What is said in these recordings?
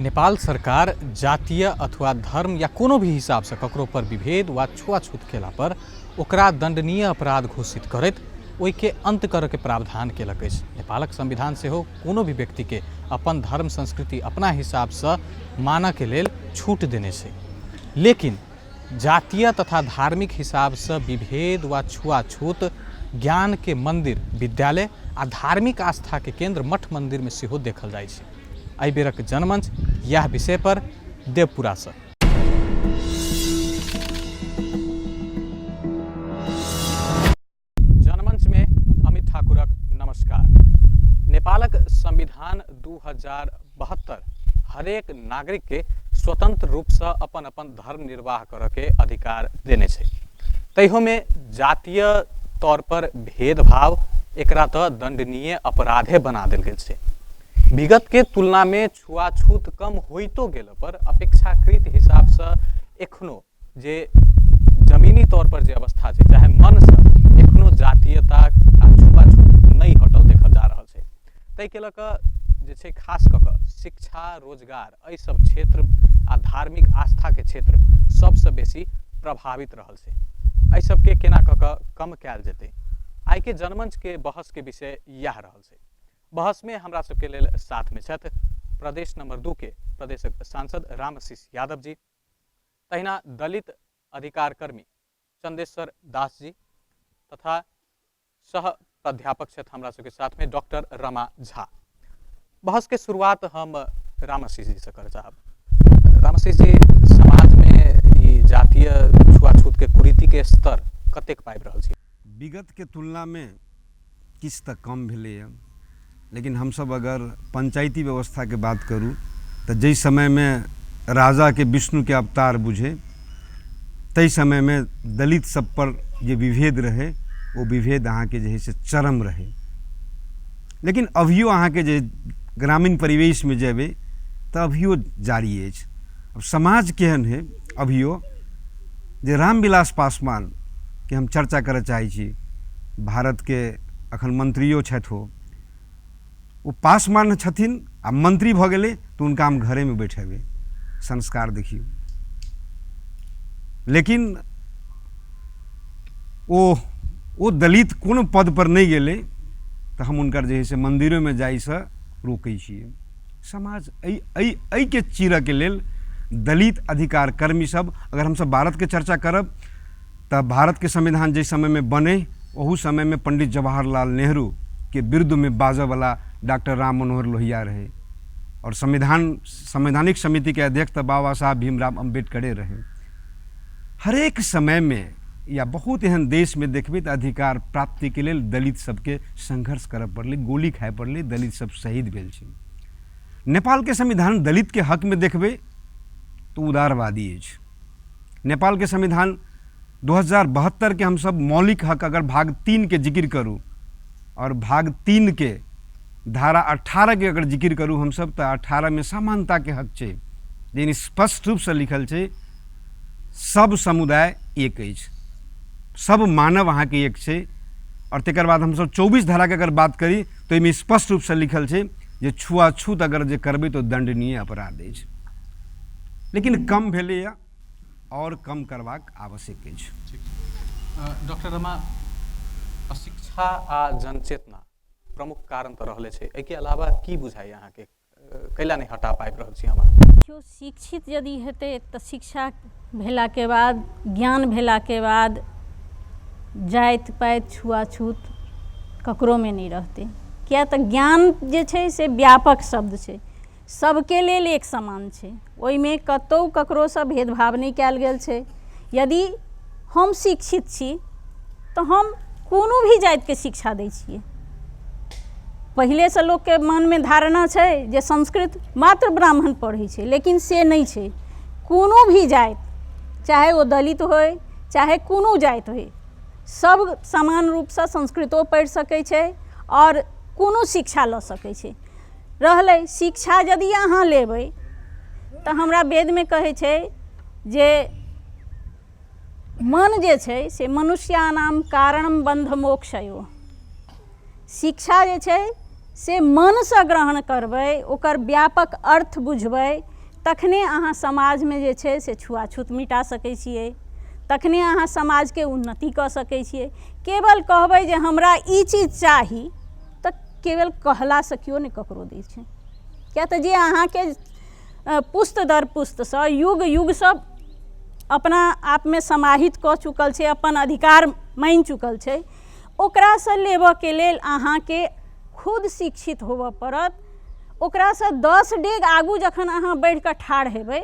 नेपाल सरकार जातीय अथवा धर्म या कोनो भी हिसाबसँ ककरो पर विभेद वा छुआछूत केला पर ओकरा दंडनीय अपराध घोषित करैत ओहिके अंत करऽके प्रावधान केलक अछि। नेपालक संविधान सेहो कोनो भी व्यक्तिके अपन धर्म संस्कृति अपना हिसाबसँ मानऽके लेल छूट देने छै। लेकिन जातीय तथा धार्मिक हिसाबसँ विभेद वा छुआछूत ज्ञानके मन्दिर विद्यालय आ धार्मिक आस्थाके केन्द्र मठ मन्दिरमे सेहो देखल जाइ छै। एहि बेरक जनमंच इएह विषय पर देवपुरासँ। जनमंच में अमित ठाकुरक नमस्कार। नेपालक संविधान 2072 हरेक नागरिक के स्वतंत्र रूप से अपन अपन धर्म निर्वाह करऽ के अधिकार देने छै। तैहो में जातीय तौर पर भेदभाव एकरा तऽ दंडनीय अपराधे बना देल गेल छै। विगत के तुलना में छुआछूत कम होइतो गेल पर अपेक्षाकृत हिसाब से एखनो जे जमीनी तौर पर जे अवस्था छै, चाहे मनसँ एखनो जातीयता आ छुआछूत नहि हटल देखल जा रहल छै। ताहिके लऽ कऽ जे छै खास कऽ कऽ शिक्षा, रोजगार एहि सब क्षेत्र आ धार्मिक आस्थाके क्षेत्र सबसँ बेसी प्रभावित रहल छै। एहि सबके केना कऽ कऽ कम कयल जेतै, आइके जनमंचके बहसके विषय इएह रहल छै। बहसमे हमरा सबके लेल साथमे छथि प्रदेश नंबर 2 के प्रदेशक सांसद रामआशीष यादव जी, तहिना दलित अधिकार कर्मी चंदेश्वर दास जी तथा सह प्राध्यापक छथि हमरा सबके साथ में डॉक्टर रमा झा। बहस के शुरुआत हम रामआशीष जी से करऽ चाहब। रामआशीष जी, समाज में ई जातीय छुआछूत के कुरीति के स्तर कतेक पाबि रहल छी? विगत के तुलना में किछु तऽ कम भेलैए, लेकिन हमसभ अगर पंचायती व्यवस्थाके बात करू तऽ जाहि समयमे राजाके विष्णुके अवतार बुझै ताहि समयमे दलित सभपर जे विभेद रहै ओ विभेद अहाँके जे हइ से चरम रहै। लेकिन अभियो अहाँके जे ग्रामीण परिवेशमे जेबै तऽ अभियो जारी अछि। आब समाज केहन हइ, अभियो जे रामविलास पासवानके हम चर्चा करऽ चाहै छी, भारतके अखन मंत्रियो छथि, ओ पासवान छथिन आ मंत्री भऽ गेलै तऽ हुनका हम घरेमे बैठेबै, संस्कार देखियौ। लेकिन ओ ओ दलित कोनो पदपर नहि गेलै तऽ हम हुनकर जे हइ से मन्दिरोमे जाइसँ रोकै छियै। समाज एहि एहि एहिके चीरऽके लेल दलित अधिकार कर्मी सब, अगर हमसब भारतके चर्चा करब तऽ भारतके संविधान जाहि समयमे बनै ओहू समयमे पंडित जवाहरलाल नेहरूके विरुद्धमे बाजऽवला डॉक्टर राम मनोहर लोहिया रहै आओर संवैधानिक समितिके अध्यक्ष तऽ बाबा साहब भीमराव अम्बेडकरे रहै। हरेक समयमे या बहुत एहन देशमे देखबै तऽ अधिकार प्राप्तिके लेल दलित सबके संघर्ष करऽ पड़लै, गोली खाइ पड़लै, दलित सब शहीद भेल छै। नेपालके संविधान दलितके हकमे देखबै तऽ उदारवादी अछि। नेपालके संविधान 2072 के हमसब मौलिक हक अगर भाग 3 के जिक्र करू और भाग 3 के धारा 18 के अगर जिक्र करू हमसब तऽ 18 में समानता के हक छै, यानी स्पष्ट रूपसँ लिखल छै सब समुदाय एक अछि, सब मानव अहाँके एक छै। और तकर बाद हमसब 24 धारा के अगर बात करी तऽ ओहिमे स्पष्ट रूपसँ लिखल छै जे छुआछूत अगर जे करबै तऽ दंडनीय अपराध अछि। लेकिन कम भेलैए आओर कम करबाक आवश्यक अछि। डॉक्टर रमा, अशिक्षा आ जनचेतना प्रमुख कारण तऽ रहले छै, एहिके अलावा की बुझाइए अहाँके, कैला नहि हटा पाबि रहल छी हम? केओ शिक्षित यदि हेतै तऽ शिक्षा भेलाके बाद, ज्ञान भेलाके बाद जाति पाति छुआछूत ककरोमे नहि रहतै। किया तऽ ज्ञान जे छै से व्यापक शब्द छै, सबके लेल एक समान छै, ओहिमे कतहु ककरोसँ भेदभाव नहि कयल गेल छै। यदि हम शिक्षित छी तऽ हम कोनो भी जातिके शिक्षा दै छियै। पहिलेसँ लोकके मनमे धारणा छै जे संस्कृत मात्र ब्राह्मण पढ़ै छै, लेकिन से नहि छै। कोनो भी जाति, चाहे ओ दलित होइ चाहे कोनो जाति होइ, सब समान रूपसँ संस्कृतो पढ़ि सकै छै आओर कोनो शिक्षा लऽ सकै छै। रहलै शिक्षा, यदि अहाँ लेबै तऽ हमरा वेदमे कहै छै जे मन जे छै से मनुष्याणाम कारणम बन्ध मोक्षयो। शिक्षा जे छै से मनसँ ग्रहण करबै, ओकर व्यापक अर्थ बुझबै, तखने अहाँ समाजमे जे छै से छुआछूत मिटा सकै छियै, तखने अहाँ समाजके उन्नति कऽ सकै छियै। केवल कहबै जे हमरा ई चीज चाही तऽ केवल कहलासँ केओ नहि ककरो दै छै, किएक तऽ जे अहाँके पुस्त दर पुस्तसँ युग युगसँ अपना आपमे समाहित कऽ चुकल छै, अपन अधिकार मानि चुकल छै, ओकरासँ लेबऽके लेल अहाँके खुद शिक्षित होबऽ पड़त। ओकरासँ 10 डेग आगू जखन अहाँ बढ़िकऽ ठाढ़ हेबै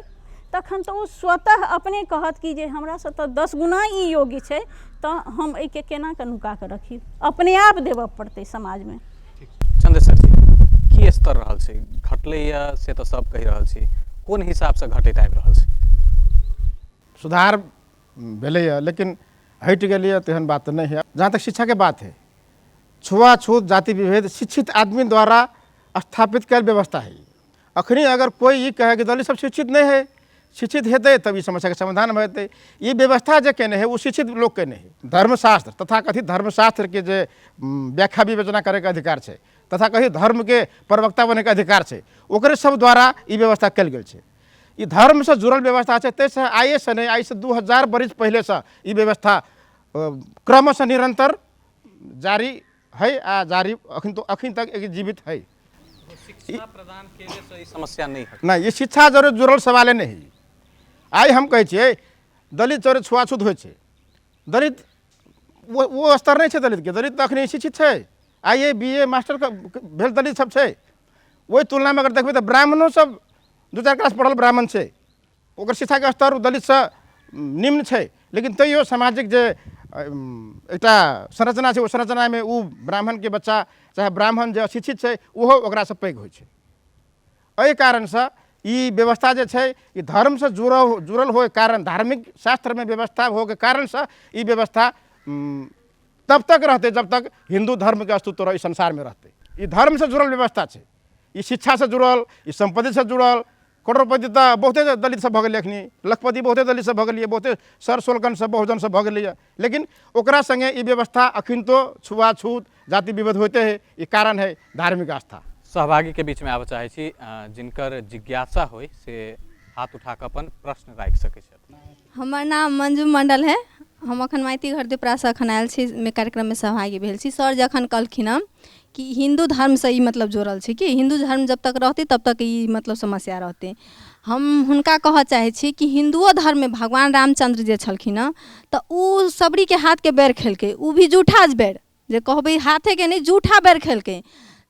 तखन तऽ ओ स्वतः अपने कहत कि जे हमरासँ तऽ 10 गुना ई योग्य छै, तऽ हम एहिके केना कऽ नुका कऽ रखी, अपने आप देबऽ पड़तै समाजमे। चंद्रेश्वर जी, की स्तर रहल छै, घटलैए से तऽ सब कहि रहल छी, कोन हिसाबसँ घटैत आबि रहल छै? सुधार भेलैए लेकिन हटि गेलैए तेहन बात नहि है। जहाँ तक शिक्षाके बात है, छुआछूत जाति विभेद शिक्षित आदमी द्वारा स्थापित कयल व्यवस्था है। अखनी अगर कोई ई कहे कि दलित सब शिक्षित नहीं है, शिक्षित हेतै तब ई समस्याके समाधान भऽ जेतै, ई व्यवस्था जे केने है ओ शिक्षित लोक केने है। धर्मशास्त्र तथाकथित धर्मशास्त्रके जे व्याख्या विवेचना करैके अधिकार छै, तथाकथित धर्मके प्रवक्ता बनैके अधिकार छै, ओकरे सब द्वारा ई व्यवस्था कयल गेल छै। ई धर्मसँ जुड़ल व्यवस्था छै, ताहिसँ आइएसँ नहि, आइसँ 2000 बरिस पहिलेसँ ई व्यवस्था क्रमशः निरन्तर जारी है आ जारी अखन तक एक जीवित है। शिक्षा प्रदान केले से ई समस्या नहीं है। नहीं, ये शिक्षा जरूर जुड़ल सवाले नहीं है। आइ हम कहै छियै दलित चोरे छुआछूत होइ छै, दलित वो स्तर नहीं छै दलितके, दलित तऽ अखनी शिक्षित छै, आई ए बी ए मास्टर भेल दलित सब छै। ओहि तुलनामे अगर देखबै तऽ ब्राह्मणो सब 2-4 क्लास पढ़ल ब्राह्मण छै, ओकर शिक्षाके स्तर दलितसँ निम्न छै, लेकिन तैयो सामाजिक जे एकटा संरचना छै ओ संरचनामे ओ ब्राह्मणके बच्चा चाहे ब्राह्मण जे अशिक्षित छै ओहो ओकरासँ पैघ होइ छै। एहि कारणसँ ई व्यवस्था जे छै ई धर्मसँ जुड़ल होइके कारण, धार्मिक शास्त्रमे व्यवस्था होइके कारणसँ ई व्यवस्था तब तक रहतै जब तक हिन्दू धर्मके अस्तित्व ई संसारमे रहतै। ई धर्मसँ जुड़ल व्यवस्था छै, ई शिक्षासँ जुड़ल, ई सम्पत्तिसँ जुड़ल। करोड़पति तऽ बहुते दलित सब भऽ गेलै अखनी, लखपति बहुते दलित सब भऽ गेलियै, बहुते सर सोलकन सब बहुजन सब भऽ गेलैए, लेकिन ओकरा सङ्गे ई व्यवस्था अखनितो छुआछूत जाति विभेद होइते है। ई कारण है धार्मिक आस्था। सहभागी के बीच में आबऽ चाहै छी, जिनकर जिज्ञासा होइ से हाथ उठा कऽ अपन प्रश्न राखि सकै छथि। हमर नाम मंजू मंडल है, हम अखन माइती घर देवरासँ अखन आयल छी, मे कार्यक्रममे सहभागी भेल छी। सर जखन कहलखिन हँ कि हिन्दू धर्मसँ ई मतलब जुड़ल छै, कि हिन्दू धर्म जब तक रहतै तब तक ई मतलब समस्या रहतै। हम हुनका कहऽ चाहै छी कि हिन्दुओ धर्ममे भगवान रामचन्द्र जे छलखिन हँ तऽ ओ सबरीके हाथके बेर खेलकै, ओ भी जूठा बेर, जे कहबै हाथेके नहि जूठा बेर खेलकै।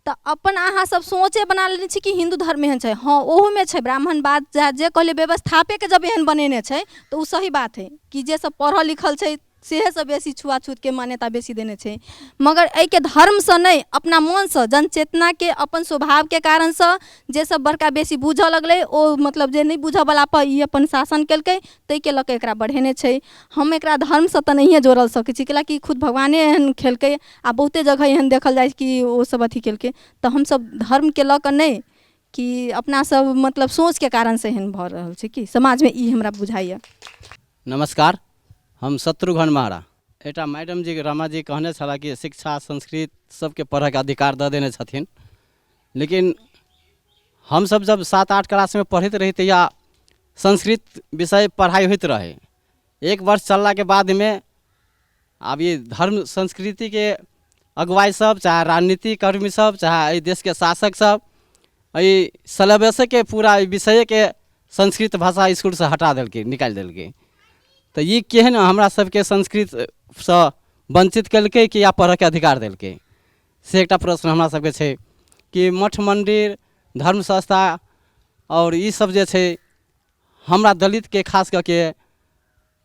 तऽ अपन अहाँ सब सोचे बना लेने छी कि हिन्दू धर्म एहन छै, हँ ओहूमे छै ब्राह्मणवाद, जे कहलियै व्यवस्थापेके जब एहन बनेने छै तऽ ओ सही बात है कि जे सब पढ़ल लिखल छै सेहे सब बेसी छुआछूतके मान्यता बेसी देने छै। मगर एहिके धर्मसँ नहि, अपना मोनसँ जनचेतनाके अपन स्वभावके कारणसँ जे सब बड़का बेसी बूझऽ लगलै ओ मतलब जे नहि बूझऽवला पर ई अपन शासन केलकै, ताहिके लऽ कऽ एकरा बढ़ेने छै। हम एकरा धर्मसँ तऽ नहिए जोड़ल सकै छी, कैलाकि खुद भगवाने एहन खेलकै आ बहुते जगह एहन देखल जाइ छै कि ओ सब अथी केलकै। तऽ हमसब धर्मके लऽ कऽ नहि कि अपना सब मतलब सोचके कारणसँ एहन भऽ रहल छै कि समाजमे, ई हमरा बुझाइए। नमस्कार, हम शत्रुघ्न महरा। एकटा मैडम जी रमा जी कहने छलाह कि शिक्षा संस्कृत सबके पढ़ऽके अधिकार दऽ देने छथिन, लेकिन हमसब जब 7-8 क्लासमे पढ़ैत रही तहिया संस्कृत विषय पढ़ाइ होइत रहै। एक वर्ष चललाके बादमे आब ई धर्म संस्कृतिके अगुवाइ सब चाहे राजनीतिक कर्मी सब चाहे एहि देशके शासक सब एहि सिलेबसेके पूरा एहि विषयके संस्कृत भाषा इसकुलसँ हटा देलकै, निकालि देलकै। तऽ ई केहन हमरा सबके संस्कृतसँ वञ्चित केलकै कि या पढ़ऽके अधिकार देलकै, से एकटा प्रश्न हमरा सबके छै। कि मठ मन्दिर धर्म संस्था आओर ई सब जे छै हमरा दलितके खास कऽ के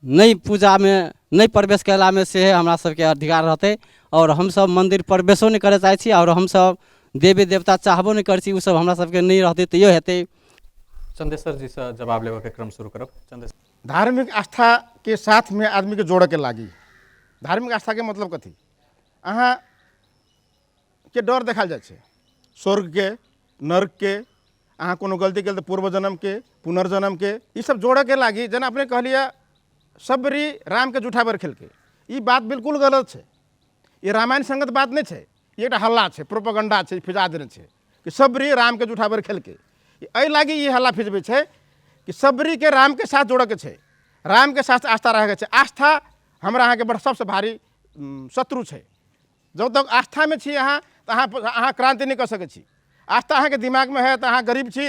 नहि पूजामे नहि प्रवेश कयलामे से हमरा सबके अधिकार रहतै। आओर हमसब मन्दिर प्रवेशो नहि करऽ चाहै छी, आओर हमसब देवी देवता चाहबो नहि करै छी, ओसब हमरा सबके नहि रहतै तैयो हेतै। चंदेश्वर जी से जवाब लेबऽके क्रम शुरू करब। चंदेश्वर। धार्मिक आस्थाके साथमे आदमीके जोड़ऽके लागी। धार्मिक आस्थाके मतलब कथी? अहाँ के डर देखायल जाइ छै स्वर्गके, नर्कके, अहाँ कोनो गलती केल तऽ पूर्व जन्मके, पुनर्जन्मके, ई सब जोड़ऽके लागी। जेना अपने कहलियै सबरी रामके जूठा बेर खेलकै, ई बात बिल्कुल गलत छै। ई रामायण संगत बात नहि छै, ई एकटा हल्ला छै, प्रोपोगंडा छै, फिजा देने छै कि सबरी रामके जूठा बेर खेलकै। एहि लागी ई हल्ला फिजबै छै कि सबरीके रामके साथ जोड़ऽके छै, रामके साथ आस्था रहैके छै। आस्था हमरा अहाँके बड़ सबसँ भारी शत्रु छै। जब तक आस्थामे छी अहाँ तऽ अहाँ क्रान्ति नहि कऽ सकै छी। आस्था अहाँके दिमागमे है तऽ अहाँ गरीब छी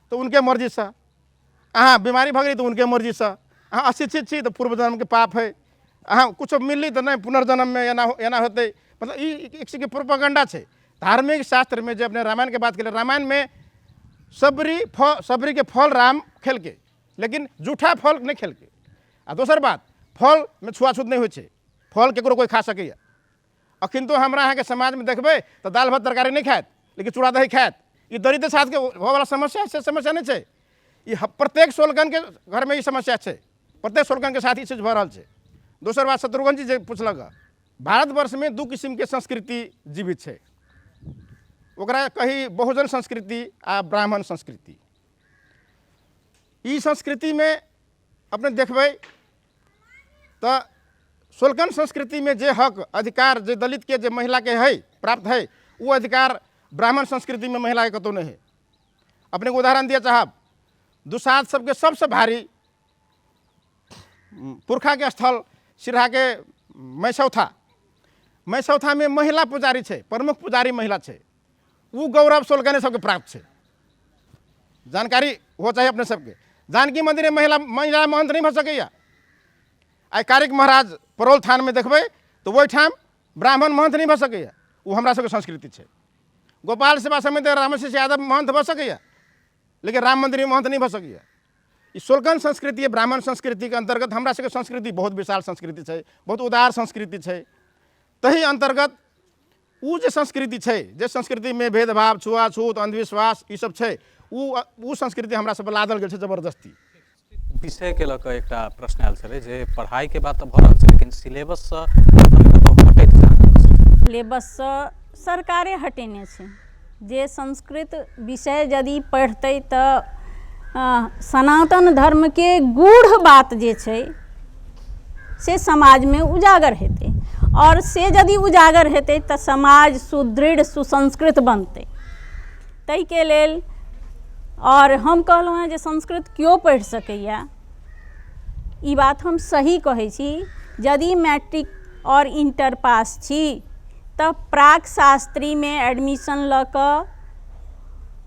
तऽ उनके मर्जीसँ, अहाँ बीमारी भऽ गेली तऽ उनके मर्जीसँ, अहाँ अशिक्षित छी तऽ पूर्व जन्मके पाप है, अहाँ किछो मिलली तऽ नहि पुनर्जन्ममे एना एना होतै। मतलब ई एक चीजके प्रोपेगंडा छै। धार्मिक शास्त्रमे जे अपने रामायणके बात केलियै, रामायणमे सबरी फल, सबरीके फल राम खेलकै, लेकिन जूठा फल नहि खेलकै। आ दोसर बात, फलमे छुआछूत नहि होइ छै, फल ककरो कोइ खा सकैए। अखन तो हमरा अहाँके समाजमे देखबै तऽ दालि भात तरकारी नहि खायत, लेकिन चूड़ा दही खायत। ई दरिद्र साथके होवऽवला समस्या से समस्या नहि छै, ई प्रत्येक सोलकनके घरमे ई समस्या छै, प्रत्येक सोलकनके साथ ई चीज भऽ रहल छै। दोसर बात शत्रुघ्न जी जे पुछलक, भारतवर्षमे दू किसिमके संस्कृति जीवित छै, ओकरा कही बहुजन संस्कृति आ ब्राह्मण संस्कृति। ई संस्कृतिमे अपने देखबै तऽ सोलकन संस्कृतिमे जे हक अधिकार जे दलितके जे महिलाके है प्राप्त है, ओ अधिकार ब्राह्मण संस्कृतिमे महिलाके कतहु नहि है। अपनेके उदाहरण दिअ चाहब, दुसाध सबके सबसँ भारी पुरखाके स्थल सिरहाके मैसौथा, मैसौथामे महिला पुजारी छै, प्रमुख पुजारी महिला छै, ओ गौरव सोलकने सबके प्राप्त छै। जानकारी हो चाही अपने सबके। जानकी मन्दिरमे महिला महिला महन्त नहि भऽ सकैए। आइ कारिक महाराज परौल थानमे देखबै तऽ ओहिठाम ब्राह्मण महन्त नहि भऽ सकैए, ओ हमरा सबके संस्कृति छै। गोपाल सेवा समिति रामशिष यादव महन्त भऽ सकैए, लेकिन राम मन्दिरमे महन्त नहि भऽ सकैए। ई सोलकन संस्कृति ब्राह्मण संस्कृतिके अन्तर्गत हमरा सबके संस्कृति बहुत विशाल संस्कृति छै, बहुत उदार संस्कृति छै। तही अन्तर्गत ओ जे संस्कृति छै, जे संस्कृतिमे भेदभाव छुआछूत अन्धविश्वास ई सब छै, ओ संस्कृति हमरा सब पर लादल गेल छै जबरदस्ती। विषयके लऽ कऽ एकटा प्रश्न आयल छलै जे पढ़ाइके बात तऽ भऽ रहल छै, लेकिन सिलेबससँ कतौ हटैत जा रहल छै। सिलेबससँ सरकारे हटेने छै जे संस्कृत विषय यदि पढ़तै तऽ सनातन धर्मके गूढ़ बात जे छै से समाजमे उजागर हेतै, आओर से यदि उजागर हेतै तऽ समाज सुदृढ़ सुसंस्कृत बनतै। ताहिके लेल आओर हम कहलहुँ हेँ जे संस्कृत केओ पढ़ि सकैए, ई बात हम सही कहै छी। यदि मैट्रिक आओर इण्टर पास छी तऽ प्राक शास्त्रीमे एडमिशन लऽ कऽ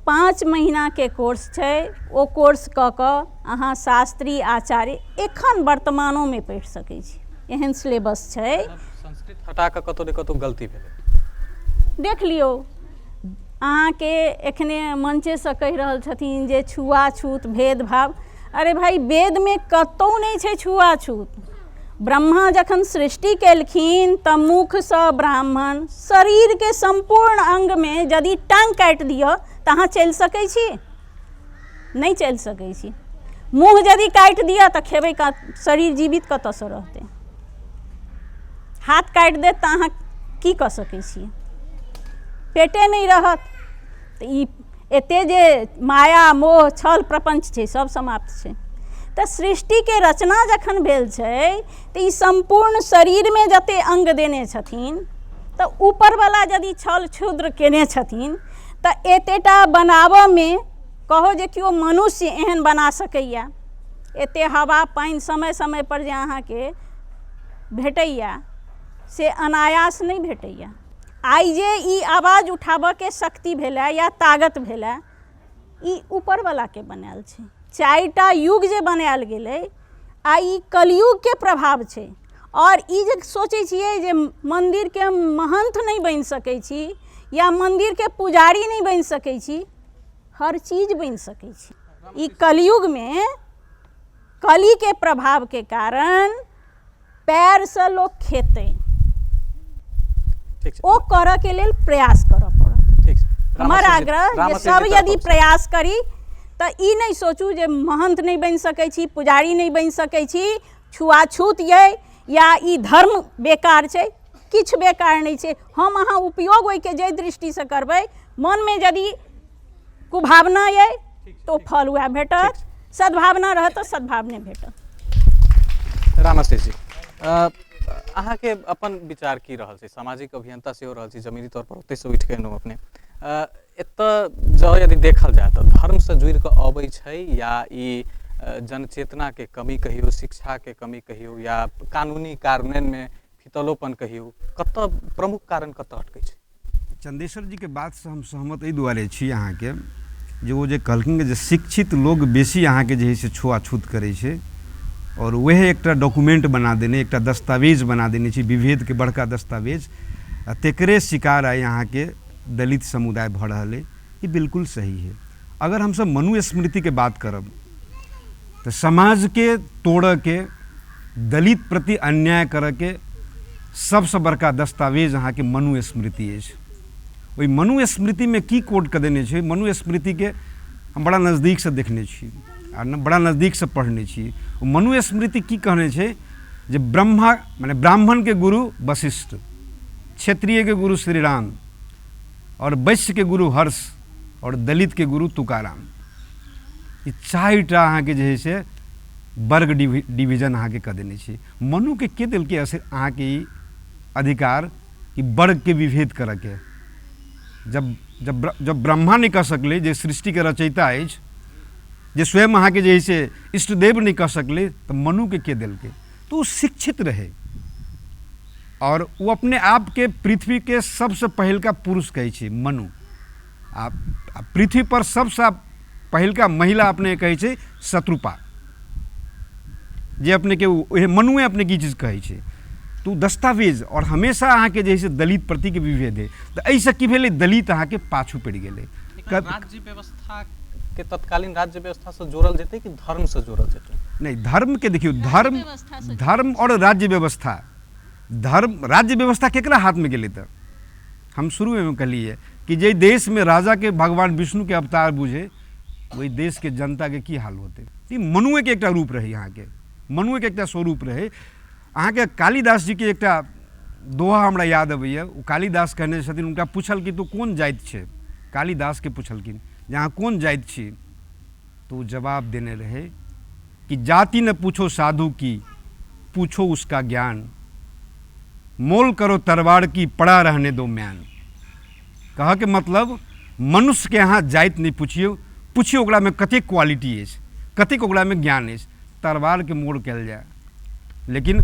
5 महीनाके कोर्स छै, ओ कोर्स कऽ कऽ अहाँ शास्त्री आचार्य एखन वर्तमानोमे पढ़ि सकै छी, एहन सिलेबस छै। संस्कृत हटा कऽ कतहु ने कतहु गलती भेलै। देख लियौ, अहाँके एखने मंचेसँ कहि रहल छथिन जे छुआछूत भेदभाव। अरे भाई, वेदमे कतहु नहि छै छुआछूत। ब्रह्मा जखन सृष्टि केलखिन तऽ मुखसँ ब्राह्मण, शरीरके सम्पूर्ण अङ्गमे यदि टाङ्ग काटि दिअ तऽ अहाँ चलि सकै छी? नहि चलि सकै छी। मुँह यदि काटि दिअ तऽ खेबै, शरीर जीवित कतऽसँ रहतै? हाथ काटि देत तऽ अहाँ की कऽ सकै छी? पेटे नहि रहत। तऽ ई एते जे माया मोह छल प्रपञ्च छै सब समाप्त छै। तऽ सृष्टिके रचना जखन भेल छै तऽ ई सम्पूर्ण शरीरमे जते अङ्ग देने छथिन, तऽ ऊपरवला यदि छल क्षुद्र केने छथिन तऽ एतेटा बनाबऽमे कहो जे केओ मनुष्य एहन बना सकैए? एते हवा पानि समय समयपर जे अहाँके भेटैए से अनायास नहि भेटैए। आइ जे ई आवाज उठाबऽके शक्ति भेलै या ताकत भेलै, ई ऊपरवलाके बनायल छै। 4टा युग जे बनायल गेलै, आ ई कलयुगके प्रभाव छै। आओर ई जे सोचै छियै जे मन्दिरके महन्थ नहि बनि सकै छी या मन्दिरके पुजारी नहि बनि सकै छी, हर चीज बनि सकै छी। ई कलयुगमे कलीके प्रभावके कारण पैरसँ लोक खेतै, ठीक छै, ओ करऽके लेल प्रयास करऽ पड़त। ठीक छै। हमर आग्रह जे सब यदि प्रयास करी तऽ ई नहि सोचू जे महन्थ नहि बनि सकै छी, पुजारी नहि बनि सकै छी, छुआछूत ये या ई धर्म बेकार छै। किछु बेकार नहि छै। हम अहाँ उपयोग ओहिके जाहि दृष्टिसँ करबै, मनमे यदि कुभावना ये तऽ फल वएह भेटत, सद्भावना रहत तऽ सद्भावने भेटत। रामाशीष जी, अहाँके अपन विचार की रहल छै? सामाजिक अभियंता सेहो रहल छी, जमीनी तौर पर ओतहिसँ उठि कऽ एलहुँ अपने। एतऽ जँ यदि देखल जाय तऽ धर्मसँ जुड़ि कऽ अबै छै या ई जनचेतनाके कमी कहियौ, शिक्षाके कमी कहियौ, या कानूनी कार्यान्वयनमे फितलोपन कहियौ, कतऽ प्रमुख कारण कतऽ अटकै छै? चंदेश्वर जीके बातसँ हम सहमत एहि दुआरे छी अहाँके जे ओ जे कहलखिन जे शिक्षित लोग बेसी अहाँके जे है से छुआछूत करै छै, आओर वएह एकटा डॉक्यूमेंट बना देने, एकटा दस्तावेज बना देने छै, विभेदके बड़का दस्तावेज, आ तेकरे शिकार आइ अहाँके दलित समुदाय भऽ रहल अइ। ई बिल्कुल सही है। अगर हमसब मनुस्मृतिके बात करब तऽ समाजके तोड़ऽके, दलित प्रति अन्याय करऽके सबसँ बड़का दस्तावेज अहाँके मनुस्मृति अछि। ओहि मनुस्मृतिमे की कोड कऽ देने छै, मनुस्मृतिके हम बड़ा नजदीकसँ देखने छी आ बड़ा नजदीकसँ पढ़ने छी। ओ मनुस्मृति की कहने छै जे ब्रह्मा माने ब्राह्मणके गुरु वशिष्ठ, क्षत्रियके गुरु श्रीराम, आओर वैश्यके गुरु हर्ष, आओर दलितके गुरु तुकाराम। ई चारिटा अहाँके जे है से वर्ग डिवीजन अहाँके कऽ देने छै। मनुके के देलकै अहाँके ई अधिकार कि वर्गके विभेद करऽके? जब जब जब ब्रह्मा नहि कऽ सकलै, जे सृष्टिके रचयिता अछि, जे स्वयं अहाँके जे है से इष्टदेव नहि कऽ सकलै, तऽ मनुके के देलकै? तऽ ओ शिक्षित रहै आओर ओ अपने आपके पृथ्वीके सबसँ पहिलका पुरुष कहै छै मनु, आ पृथ्वीपर सबसँ पहिलका महिला अपने कहै छै शत्रुपा, जे अपनेके ओहे मनुए अपनेके ई चीज कहै छै। तऽ ओ दस्तावेज आओर हमेशा अहाँके जे है से दलित प्रतिके विभेद है। तऽ एहिसँ की भेलै, दलित अहाँके पाछू पड़ि गेलै। राज्य व्यवस्थाके तत्कालीन राज्य व्यवस्थासँ जोड़ल जेतै कि धर्मसँ जोड़ल जेतै? नहि, धर्मके देखियौ, धर्म धर्म आओर राज्य व्यवस्था, धर्म राज्य व्यवस्था केकरा हाथमे गेलै? तऽ हम शुरूएमे कहलियै कि जाहि देशमे राजाके भगवान विष्णुके अवतार बुझे, ओहि देशके जनताके की हाल होतै। ई मनुएके एकटा रूप रहै, अहाँके मनुएके एकटा स्वरूप रहै। अहाँके कालिदास जीके एकटा दोहा हमरा याद अबैए। ओ कालिदास कहने छथिन, हुनका पूछल कि तू कोन जाति छै, कालिदासके पुछलखिन जे अहाँ कोन जाति छी, तऽ ओ जवाब देने रहै कि जाति न पूछो साधु की, पूछो उसका ज्ञान, मोल करो तरवार की, पड़ा रहने दो म्यान। कहऽके मतलब मनुष्यके अहाँ जाति नहि पुछियौ, पुछियौ ओकरामे कतेक क्वालिटी अछि, कतेक ओकरामे ज्ञान अछि। तरवारके मोड़ कयल जाय, लेकिन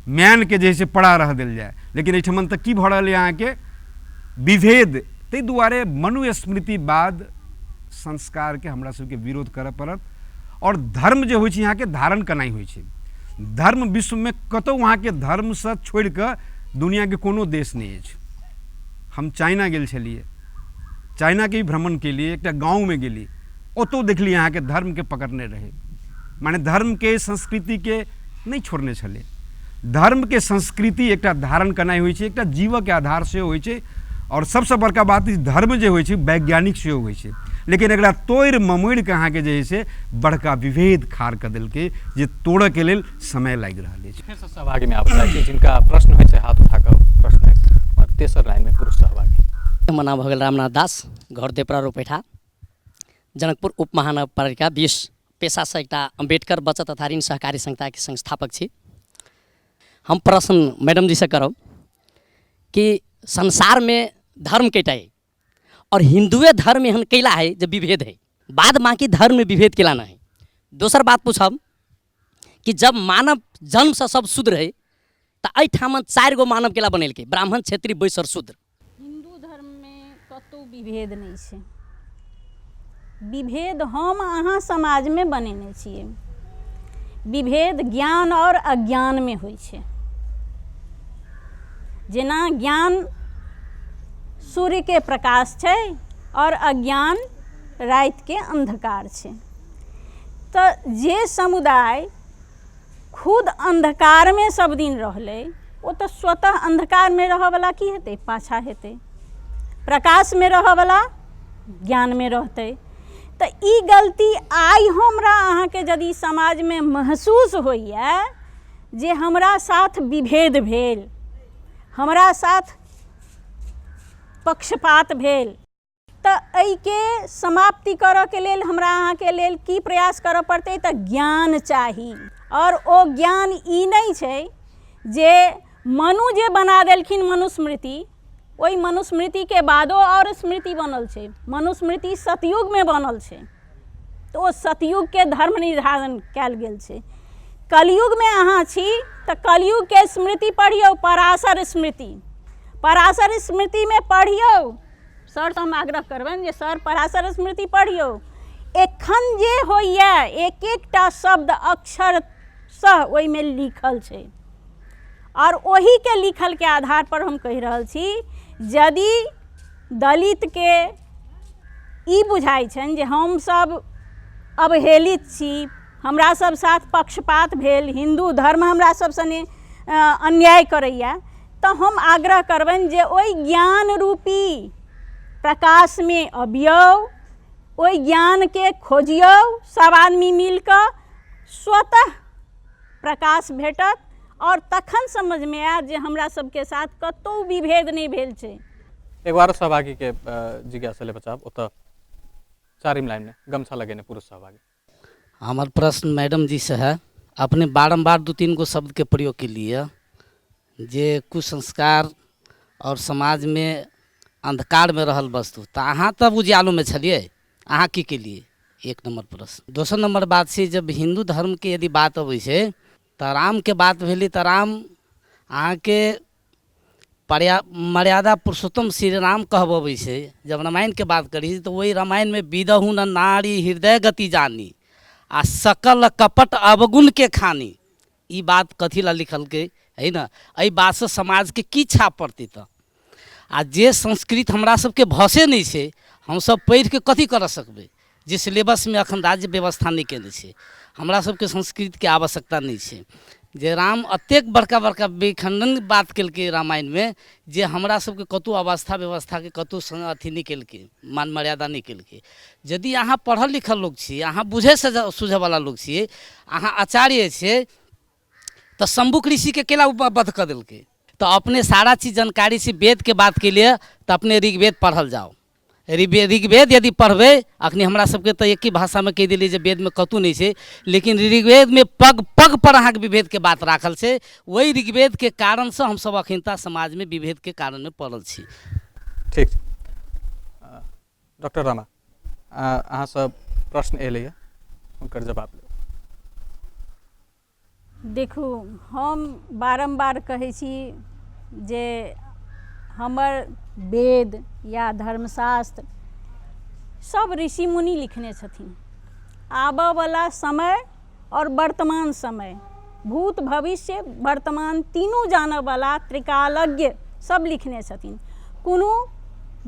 म्यानके जे है से पड़ा रह देल जाय। लेकिन एहिठमन तऽ की भऽ रहल अइ अहाँके विभेद। ताहि दुआरे मनुस्मृति बाद संस्कारके हमरा सबके विरोध करऽ पड़त। आओर धर्म जे होइ छै अहाँके धारण केनाइ होइ छै। धर्म विश्वमे कतहु अहाँके धर्मसँ छोड़िकऽ दुनिआँके कोनो देश नहि अछि। हम चाइना गेल छलियै, चाइनाके भी भ्रमण केलियै, एकटा गाँवमे गेली, ओतहु देखलियै अहाँके धर्मके पकड़ने रहै, माने धर्मके संस्कृतिके नहि छोड़ने छलै। धर्मके संस्कृति एकटा धारण केनाइ होइ छै, एकटा जीवके आधार सेहो होइ छै। आओर सबसँ बड़का बात ई धर्म जे होइ छै वैज्ञानिक सेहो होइ छै, लेकिन एकरा तोड़ि ममोड़िके अहाँके जे है से बड़का विभेद खाड़ कऽ देलकै, जे तोड़ऽके लेल समय लागि रहल अछि। फेरसँ सहभागीमे आबऽ चाहै छी, जिनका प्रश्न होइ छै हाथ उठा कऽ प्रश्न। तेसर लाइनमे पुरुष सहभागी। हमर नाम भऽ गेल रामनाथ दास, घर देपरा रोपैठा, जनकपुर उप महानगरपालिका 20। पेशासँ एकटा अम्बेडकर बचत तथा ऋण सहकारी संस्थाके संस्थापक छी। हम प्रश्न मैडम जीसँ करब कि संसारमे धर्म कैटा है और हिंदुए धर्म एहन कैला है जे विभेद है, बाद बाकी धर्म में विभेद केला नहीं है। दोसर बात पूछब कि जब मानव जन्मसँ सब शूद्र है तऽ एहिठाम 4 गो मानव केला बनेलकै, ब्राह्मण, क्षेत्रीय, वैश्य और शूद्र। हिन्दू धर्ममे कतहु विभेद नहि छै। विभेद हम अहाँ समाजमे बनेने छियै। विभेद ज्ञान आओर अज्ञानमे होइ छै। जेना ज्ञान सूर्यके प्रकाश छै आओर अज्ञान रातिके अन्धकार छै। तऽ जे समुदाय खुद अन्धकारमे सब दिन रहलै, ओ तऽ स्वतः अन्धकारमे रहऽवला की हेतै, पाछाँ हेतै। प्रकाशमे रहऽवला ज्ञानमे रहतै। तऽ ई गलती आइ हमरा अहाँके यदि समाजमे महसूस होइए जे हमरा साथ विभेद भेल, हमरा साथ पक्षपात भेल, तऽ एहिके समाप्ति करऽके लेल हमरा अहाँके लेल की प्रयास करऽ पड़तै? तऽ ज्ञान चाही। आओर ओ ज्ञान ई नहि छै जे मनु जे बना देलखिन मनुस्मृति, ओहि मनुस्मृतिके बादो आओर स्मृति बनल छै। मनुस्मृति सतयुगमे बनल छै, तऽ तऽ ओ सतयुगके धर्म निर्धारण कयल गेल छै। कलयुगमे अहाँ छी तऽ कलयुगके स्मृति पढ़ियौ, पराशर स्मृति, पराशर स्मृतिमे पढ़ियौ। सरसँ हम आग्रह करबनि जे सर पराशर स्मृति पढ़ियौ, एखन जे होइए एक एकटा शब्द अक्षर सह ओहिमे लिखल छै, आओर ओहीके लिखलके आधारपर हम कहि रहल छी, यदि दलितके ई बुझाइ छनि जे हमसभ अवहेलित छी, हमरा सब साथ पक्षपात भेल, हिन्दू धर्म हमरा सब सने अन्याय करैए, तऽ हम आग्रह करबनि जे ओहि ज्ञान रूपी प्रकाशमे अबियौ, ओहि ज्ञानके खोजियौ, सब आदमी मिलकऽ स्वतः प्रकाश भेटत, आओर तखन समझमे आयत जे हमरा सबके साथ कतहु विभेद नहि भेल छै। एक बार सहभागीके जिज्ञासा लेबऽ चाहब, ओतऽ चारिम लाइनमे गमछा लगेने पुरुष सहभागी। हमर प्रश्न मैडम जी से है, अपने बारम्बार 2-3 गो शब्दके प्रयोग केलिए जे कुसंस्कार और समाजमे अंधकारमे रहल वस्तु, तऽ अहाँ तब उजियालोमे छलियै, अहाँ की केलिए? एक नंबर प्रश्न। दोसर नंबर बात छै, जब हिन्दू धर्मके यदि बात अबै छै तऽ रामके बात भेलै, तऽ राम अहाँके मर्यादा पुरुषोत्तम श्री राम कहबबै छै। जब रामायणके बात करी तऽ ओहि रामायणमे विदहु न नारी हृदय गति जानी आ सकल कपट अवगुणके खानी, ई बात कथी लए लिखलकै है ने? एहि बातसँ समाजके की छाप पड़तै? तऽ आ जे संस्कृत हमरा सबके भाषे नहि छै, हमसब पढ़िके कथी करऽ सकबै? जे सिलेबसमे एखन राज्य व्यवस्था नहि कयने छै, हमरा सबके संस्कृतके आवश्यकता नहि छै। जे राम एतेक बड़का बड़का विखण्डन बात केलकै रामायणमे, जे हमरा सबके कतहु अवस्था व्यवस्थाके कतहु अथी नहि केलकै, मान मर्यादा नहि केलकै। यदि अहाँ पढ़ल लिखल लोक छी, अहाँ बुझै सुझैवला लोक छियै, अहाँ आचार्य छियै, तऽ शम्भुक ऋषिके केना ओ वध कऽ देलकै? तऽ अपने सारा चीज जानकारी छै वेदके बातके लिए, तऽ अपने ऋग्वेद पढ़ल जाउ। ऋग्वेद यदि पढ़बै, अखनी हमरा सबके तऽ एके भाषामे कहि देलियै जे वेदमे कतहु नहि छै, लेकिन ऋग्वेदमे पग पग पर अहाँके विभेदके बात राखल छै। ओहि ऋग्वेदके कारणसँ हमसब अखनता समाजमे विभेदके कारणमे पड़ल छी। ठीक छै डॉक्टर रमा, अहाँसँ प्रश्न एलैए, हुनकर जवाब लेब। देखू, हम बारम्बार कहै छी जे हमर वेद या धर्मशास्त्र सब ऋषि मुनि लिखने छथिन। आबऽवला समय आओर वर्तमान समय, भूत भविष्य वर्तमान तीनू जानऽवला त्रिकालज्ञ सब लिखने छथिन। कोनो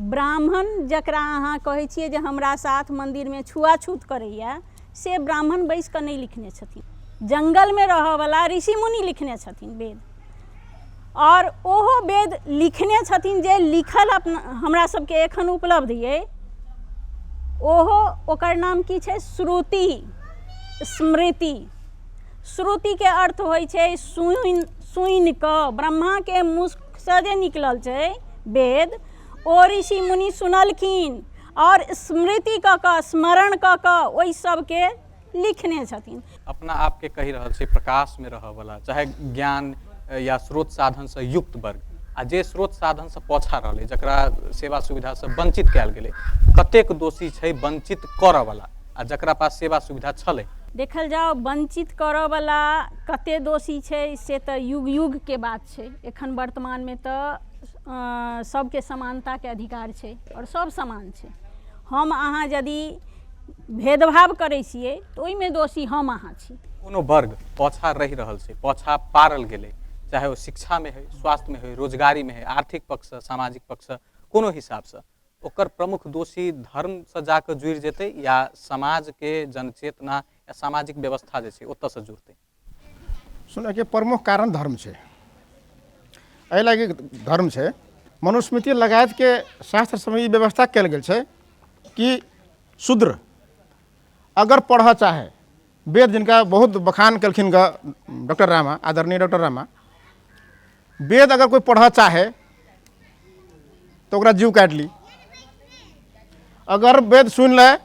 ब्राह्मण जकरा अहाँ कहै छियै जे हमरा साथ मन्दिरमे छुआछूत करैए, से ब्राह्मण बैसि कऽ नहि लिखने छथिन। जङ्गलमे रहऽवला ऋषि मुनि लिखने छथिन वेद, आओर ओहो वेद लिखने छथिन जे लिखल अपना हमरा सबके एखन उपलब्ध अइ, ओहो ओकर नाम की छै? श्रुति स्मृति। श्रुतिके अर्थ होइ छै सुनि कऽ, ब्रह्माके मुखसँ जे निकलल छै वेद, ओ ऋषि मुनि सुनलखिन आओर स्मृति कऽ कऽ, स्मरण कऽ कऽ ओहि सबके लिखने छथिन। अपना आपके कहि रहल छै प्रकाशमे रहऽवला, चाहे ज्ञान या स्रोत साधनसँ युक्त वर्ग, आ जे स्रोत साधनसँ पाछा रहलै, जकरा सेवा सुविधासँ वञ्चित कयल गेलै, कतेक दोषी छै वञ्चित करऽवला आ जकरा पास सेवा सुविधा छलै? देखल जाओ, वञ्चित करऽवला कते दोषी छै से तऽ युग युगके बात छै। एखन वर्तमानमे तऽ सबके समानताके अधिकार छै आओर सब समान छै। हम अहाँ यदि भेदभाव करै छियै तऽ ओहिमे दोषी हम अहाँ छी। कोनो वर्ग पाछा रहि रहल छै, पाछा पारल गेलै, चाहे ओ शिक्षामे होइ, स्वास्थ्यमे होइ, रोजगारीमे होइ, आर्थिक पक्षसँ, सामाजिक पक्षसँ, कोनो हिसाबसँ, ओकर प्रमुख दोषी धर्मसँ जाकऽ जुड़ि जेतै या समाजके जनचेतना या सामाजिक व्यवस्था जे छै ओतऽसँ जुड़तै? सुनऽके प्रमुख कारण धर्म छै। एहि लागि धर्म छै, मनुस्मृति लगायतके शास्त्र सबमे ई व्यवस्था कयल गेल छै कि शूद्र अगर पढ़ऽ चाहे वेद, जिनका बहुत बखान केलखिन डॉक्टर रामा, आदरणीय डॉक्टर रामा, वेद अगर कोइ पढ़ऽ चाहे तऽ ओकरा जीव काटि ली, अगर वेद सुनि लै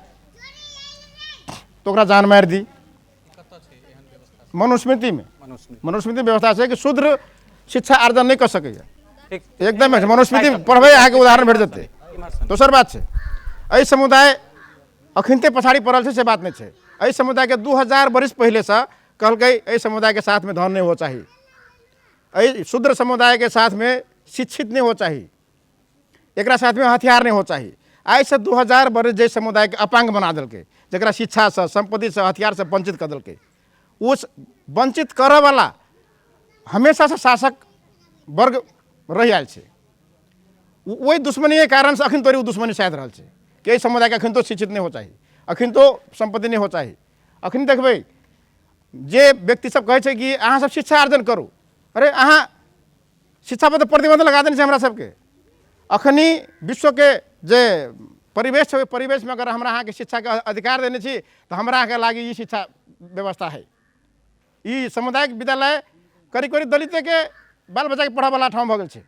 तऽ ओकरा जान मारि दी। मनुस्मृतिमे मनुस्मृति व्यवस्था छै कि शूद्र शिक्षा आर्जन नहि कऽ सकैए। एकदम मनुस्मृति पढ़बै अहाँके उदाहरण भेट जेतै। दोसर बात छै, एहि समुदाय अखनिते पछाड़ी पड़ल छै से बात नहि छै। एहि समुदायके 2000 बरिस पहिलेसँ कहलकै एहि समुदायके साथमे धन नहि हो चाही, एहि शूद्र समुदायके साथमे शिक्षित नहि हो चाही, एकरा साथमे हथियार नहि हो चाही। आइसँ 2000 बरिस जे समुदायके अपाङ्ग बना देलकै, जकरा शिक्षासँ, सम्पत्तिसँ, हथियारसँ वञ्चित कऽ देलकै, ओ वञ्चित करऽवला हमेशासँ शासक वर्ग रहि आयल छै। ओहि दुश्मनीके कारणसँ अखन तोरी ओ दुश्मनी साधि रहल छै कि एहि समुदायके अखन तो शिक्षित नहि हो चाही, अखन तो सम्पत्ति नहि हो चाही। अखन देखबै जे व्यक्ति सब कहै छै कि अहाँ सब शिक्षा आर्जन करू, अरे अहाँ शिक्षा पर तऽ प्रतिबंध लगा देने छै हमरा सबके। अखनी विश्वके जे परिवेश छै ओहि परिवेशमे अगर हमरा अहाँके शिक्षाके अधिकार देने छी तऽ हमरा अहाँके लागि ई शिक्षा व्यवस्था है। ई सामुदायिक विद्यालय करीब करीब दलितेके बाल बच्चाके पढ़ऽवला ठाम भऽ गेल छै।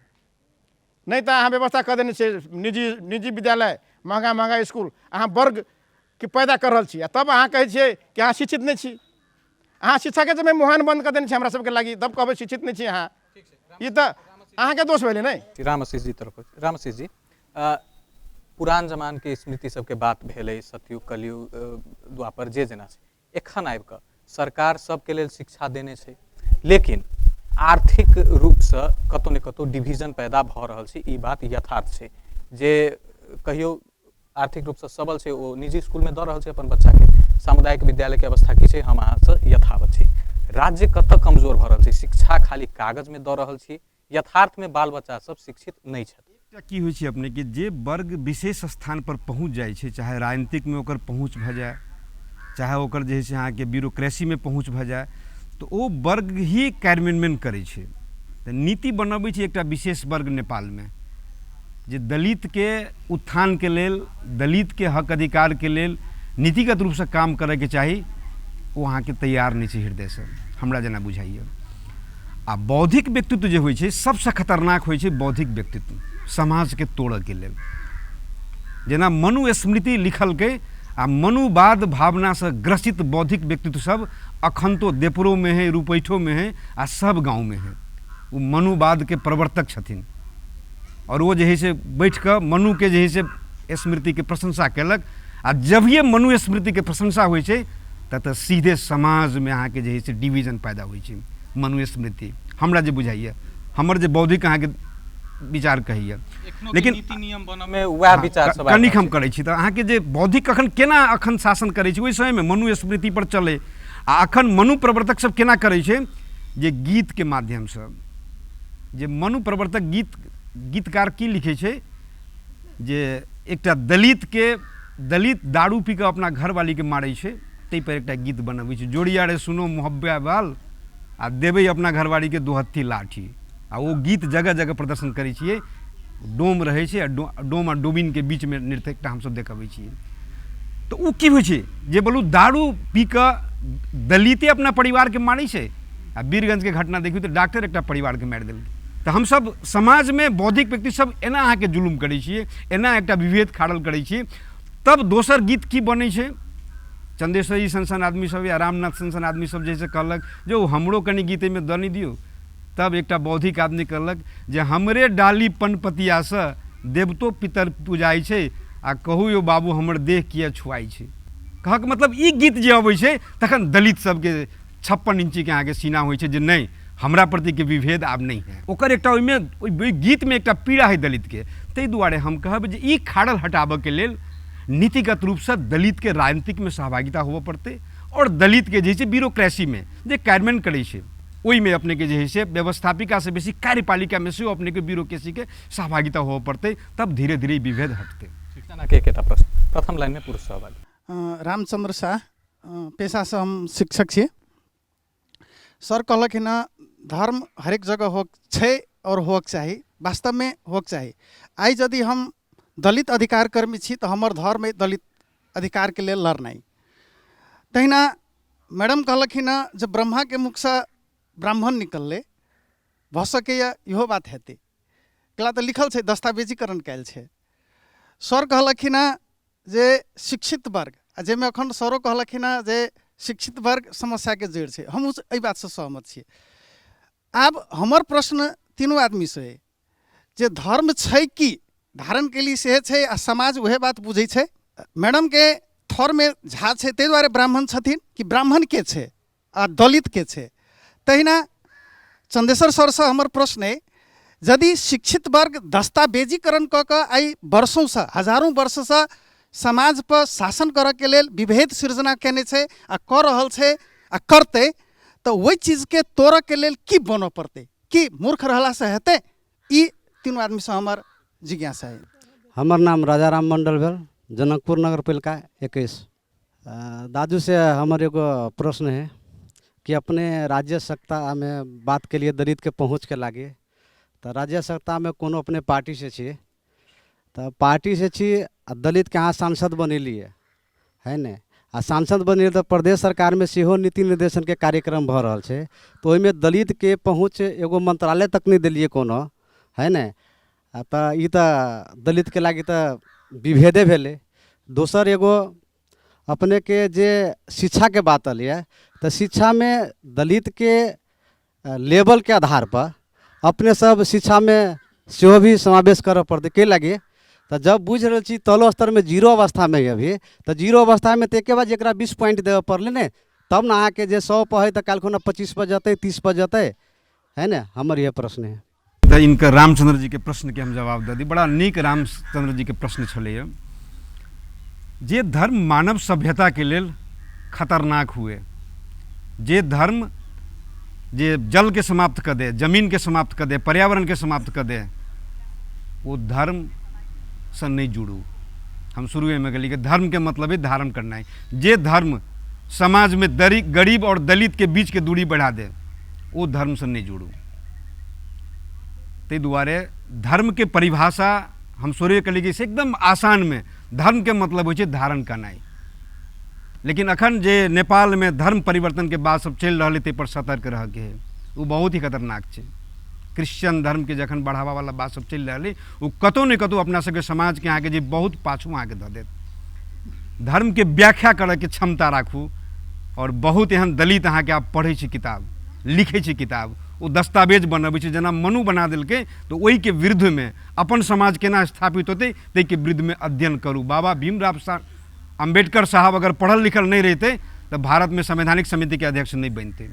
नहि तऽ अहाँ व्यवस्था कऽ देने छियै निजी निजी विद्यालय, महगा महगा इसकुल, अहाँ वर्गके पैदा कऽ रहल छी आ तब अहाँ कहै छियै कि अहाँ शिक्षित नहि छी। अहाँ शिक्षाके जब मुहान बन्द कऽ देने छी हमरा सबके लागि, तब कहबै शिक्षित नहि छी अहाँ। ई तऽ अहाँके दोष भेलै नहि। रामआशीष जी तरफ, रामआशीष जी, पुरान जमानके स्मृति सबके बात भेलै, सतयुग कलयुग द्वापर जे जेना छै, एखन आबि कऽ सरकार सबके लेल शिक्षा देने छै, लेकिन आर्थिक रूपसँ कतौ ने कतौ डिवीजन पैदा भऽ रहल छै। ई बात यथार्थ छै जे कहियो आर्थिक रूपसँ सबल छै ओ निजी स्कूलमे दऽ रहल छै अपन बच्चाके, सामुदायिक विद्यालयके अवस्था की छै हम अहाँसँ यथावत छी। राज्य कतऽ कमजोर भऽ रहल छै? शिक्षा खाली कागजमे दऽ रहल छी, यथार्थमे बाल बच्चा सब शिक्षित नहि छथि। एकटा की होइ छै अपनेके, जे वर्ग विशेष स्थानपर पहुँच जाइ छै, चाहे राजनीतिकमे ओकर पहुँच भऽ जाए, चाहे ओकर जे है से अहाँके ब्यूरोक्रेसीमे पहुँच भऽ जाए, तऽ ओ वर्ग ही कार्यान्वयन करै छै। तऽ नीति बनबै छै एकटा विशेष वर्ग नेपालमे, जे दलितके उत्थानके लेल, दलितके हक अधिकारके लेल नीतिगत रूपसँ काम करैके चाही, ओ अहाँके तैयार नहि छै हृदयसँ, हमरा जेना बुझाइए। आ बौद्धिक व्यक्तित्व जे होइ छै सबसँ खतरनाक होइ छै बौद्धिक व्यक्तित्व समाजके तोड़ऽके लेल। जेना मनुस्मृति लिखलकै आ मनुवाद भावनासँ ग्रसित बौद्धिक व्यक्तित्व सब अखन तो देपरोमे है, रुपैठोमे है आ सब गाँवमे है। ओ मनुवादके प्रवर्तक छथिन और ओ जे है से बैठ कऽ मनुके जे है से स्मृतिके प्रशंसा केलक। आ जभिये मनुस्मृतिके प्रशंसा होइ छै ततऽ सीधे समाजमे अहाँके जे है से डिवीजन पैदा होइ छै। मनुस्मृति हमरा जे बुझाइए, हमर जे बौद्धिक अहाँके विचार कहैए, लेकिन नीति नियम बनऽमे वएह विचार सब कनिक हम करै छी। तऽ अहाँके जे बौद्धिक कखन केना अखन शासन करै छै, ओहि समयमे मनुस्मृति पर चलै, आ अखन मनु प्रवर्तक सब केना करै छै जे गीतके माध्यमसँ। जे मनु प्रवर्तक गीतकार की लिखै छै जे एकटा दलितके, दलित दारू पी कऽ अपना घरवालीके मारै छै, ताहिपर एकटा गीत बनबै छै, जोड़िया रे सुनो मोहब्बा बाल आ देबै अपना घरवालीके दोहत्थी लाठी। आ ओ गीत जगह जगह प्रदर्शन करै छियै, डोम रहै छै आ डोम आ डोमिनके बीचमे नृत्य एकटा हमसब देखबै छियै। तऽ ओ की होइ छै जे बोलू दारू पी कऽ दलिते अपना परिवारके मारै छै। आ वीरगंजके घटना देखियौ तऽ डॉक्टर एकटा परिवारके मारि देलकै। तऽ हमसब समाजमे बौद्धिक व्यक्ति सब एना अहाँके जुलुम करै छियै, एना एकटा विभेद खाड़ल करै छियै। तब दोसर गीत की बनै छै, चंदेश्वरी सन सन आदमी सब या रामनाथ सन सन आदमी सब जैसे कहलक जे ओ हमरो कनि गीत एहिमे दऽ नहि दियौ। तब एकटा बौद्धिक आदमी कहलक जे हमरे डाली पनपतियासँ देवतो पितर पूजाइ छै, आ कहू यौ बाबू हमर देह किए छुआइ छै। कहक मतलब ई गीत जे अबै छै तखन दलित सबके 56 इंचीके अहाँके सीना होइ छै जे नहि हमरा प्रतिके विभेद आब नहि है। ओकर एकटा ओहिमे ओहि गीतमे एकटा पीड़ा है दलितके। ताहि दुआरे हम कहब जे ई खाड़ल हटाबऽके लेल नीतिगत रूपसँ दलितके राजनीतिकमे सहभागिता होबऽ पड़तै, आओर दलितके जे छै ब्यूरोक्रेसीमे जे कार्यान्वयन करै छै ओहिमे अपनेके जे है से व्यवस्थापिकासँ बेसी कार्यपालिकामे सेहो अपनेके ब्यूरोक्रेसीके सहभागिता होबऽ पड़तै, तब धीरे धीरे ई विभेद हटतै। जेनाकि एकेटा प्रश्न, प्रथम लाइनमे पुरुष सहभागी। रामचंद्र शाह, पेशासँ हम शिक्षक छी। सर कहलखिन हँ धर्म हरेक जगह हो छै आओर होक चाही, वास्तवमे होक चाही। आइ यदि हम दलित अधिकार कर्मी छी तऽ हमर धर्म अइ दलित अधिकारके लेल लड़नाइ। तहिना मैडम कहलखिन हँ जे ब्रह्माके मुखसँ ब्राह्मण निकललै, भऽ सकैए इहो बात हेतै, कला तऽ लिखल छै, दस्तावेजीकरण कयल छै। सर कहलखिन हँ जे शिक्षित वर्ग, आ जाहिमे एखन सरो कहलखिन हँ जे शिक्षित वर्ग समस्याके जड़ि छै, हमहूँ एहि बातसँ सहमत छी। आब हमर प्रश्न तीनू आदमीसँ अइ जे धर्म छै की, धारण केली सेहे छै आ समाज उएह बात बुझै छै। मैडमके थरमे झा छै ताहि दुआरे ब्राह्मण छथिन कि ब्राह्मण के छै आ दलित के छै। तहिना चंदेश्वर सरसँ हमर प्रश्न अइ, यदि शिक्षित वर्ग दस्तावेजीकरण कऽ कऽ आइ वर्षोंसँ हजारों वर्षसँ समाजपर शासन करऽके लेल विभेद सृजना केने छै आ कऽ रहल छै आ करतै, तऽ ओहि चीजके तोड़ऽके लेल की बनऽ पड़तै? की मूर्ख रहलासँ हेतै? ई तीनू आदमीसँ हमर जिज्ञासा अइ। हमर नाम राजाराम मण्डल भेल, जनकपुर नगरपालिका 21। दादू से हमर एगो प्रश्न है कि अपने राज्य सत्ता में बात के लिए दलित के पहुँच के लागे, तऽ राज्य सत्ता में कोनो अपने पार्टी से छी, तऽ पार्टी से छी आ दलित के अहाँ सांसद बनेलिए है ने, आ सांसद बनेलिए तऽ प्रदेश सरकारमे सेहो नीति निर्देशनके कार्यक्रम भऽ रहल छै, तऽ ओहिमे दलितके पहुँच एगो मंत्रालय तक नहि देलिए कोनो है ने, आ तऽ ई तऽ दलितके लागि तऽ विभेदे भेलै। दोसर एगो अपनेके जे शिक्षाके बात एलैए तऽ शिक्षामे दलितके लेवलके आधारपर अपने सब शिक्षामे सेहो भी समावेश करऽ पड़तै। कै लागी तऽ जब बुझि रहल छी तलो स्तरमे जीरो अवस्थामे है अभी, तऽ जीरो अवस्थामे तऽ एके बार जकरा 20 पॉइंट देबऽ पड़लै ने, तब ने अहाँके जे 100 पर है तऽ काल्हि खुना 25 पर जेतै, 30 पर जेतै, है ने। हमर इएह प्रश्न है। तऽ इनकर रामचंद्र जी के प्रश्न के हम जवाब दऽ दी। बड़ा नीक रामचंद्र जी के प्रश्न छलैए जे धर्म मानव सभ्यता के लेल खतरनाक हुए, जे धर्म जे जल के समाप्त कऽ दे, जमीन के समाप्त कऽ दे, पर्यावरण के समाप्त कऽ दे, ओ धर्मसँ नहि जुड़ू। हम शुरुएमे गेली कि धर्मके मतलब है धारण करनाइ। जे धर्म समाजमे गरीब और दलित के बीच के दूरी बढ़ा दे, ओ धर्मसँ नहि जुड़ू। ताहि दुआरे धर्मके परिभाषा हम शुरुए केलियै कि से एकदम आसानमे धर्मके मतलब होइ छै धारण करनाइ। लेकिन अखन जे नेपालमे धर्म परिवर्तनके बात सब चलि रहल है ताहिपर सतर्क रहऽके है, ओ बहुत ही खतरनाक छै। क्रिश्चियन धर्मके जखन बढ़ावावला बात सब चलि रहल है, ओ कतहु ने कतहु अपना सबके समाजके अहाँके जे बहुत पाछू अहाँके धऽ देत। धर्मके व्याख्या करऽके क्षमता राखू। आओर बहुत एहन दलित अहाँके आब पढ़ै छै किताब, लिखै छै किताब, ओ दस्तावेज बनबै छै, जेना मनु बना देलकै, तऽ ओहिके विरुद्धमे अपन समाज केना स्थापित होतै ताहिके विरुद्धमे अध्ययन करू। बाबा भीमराव अम्बेडकर साहब अगर पढ़ल लिखल नहि रहितै तऽ भारतमे संवैधानिक समितिके अध्यक्ष नहि बनितै।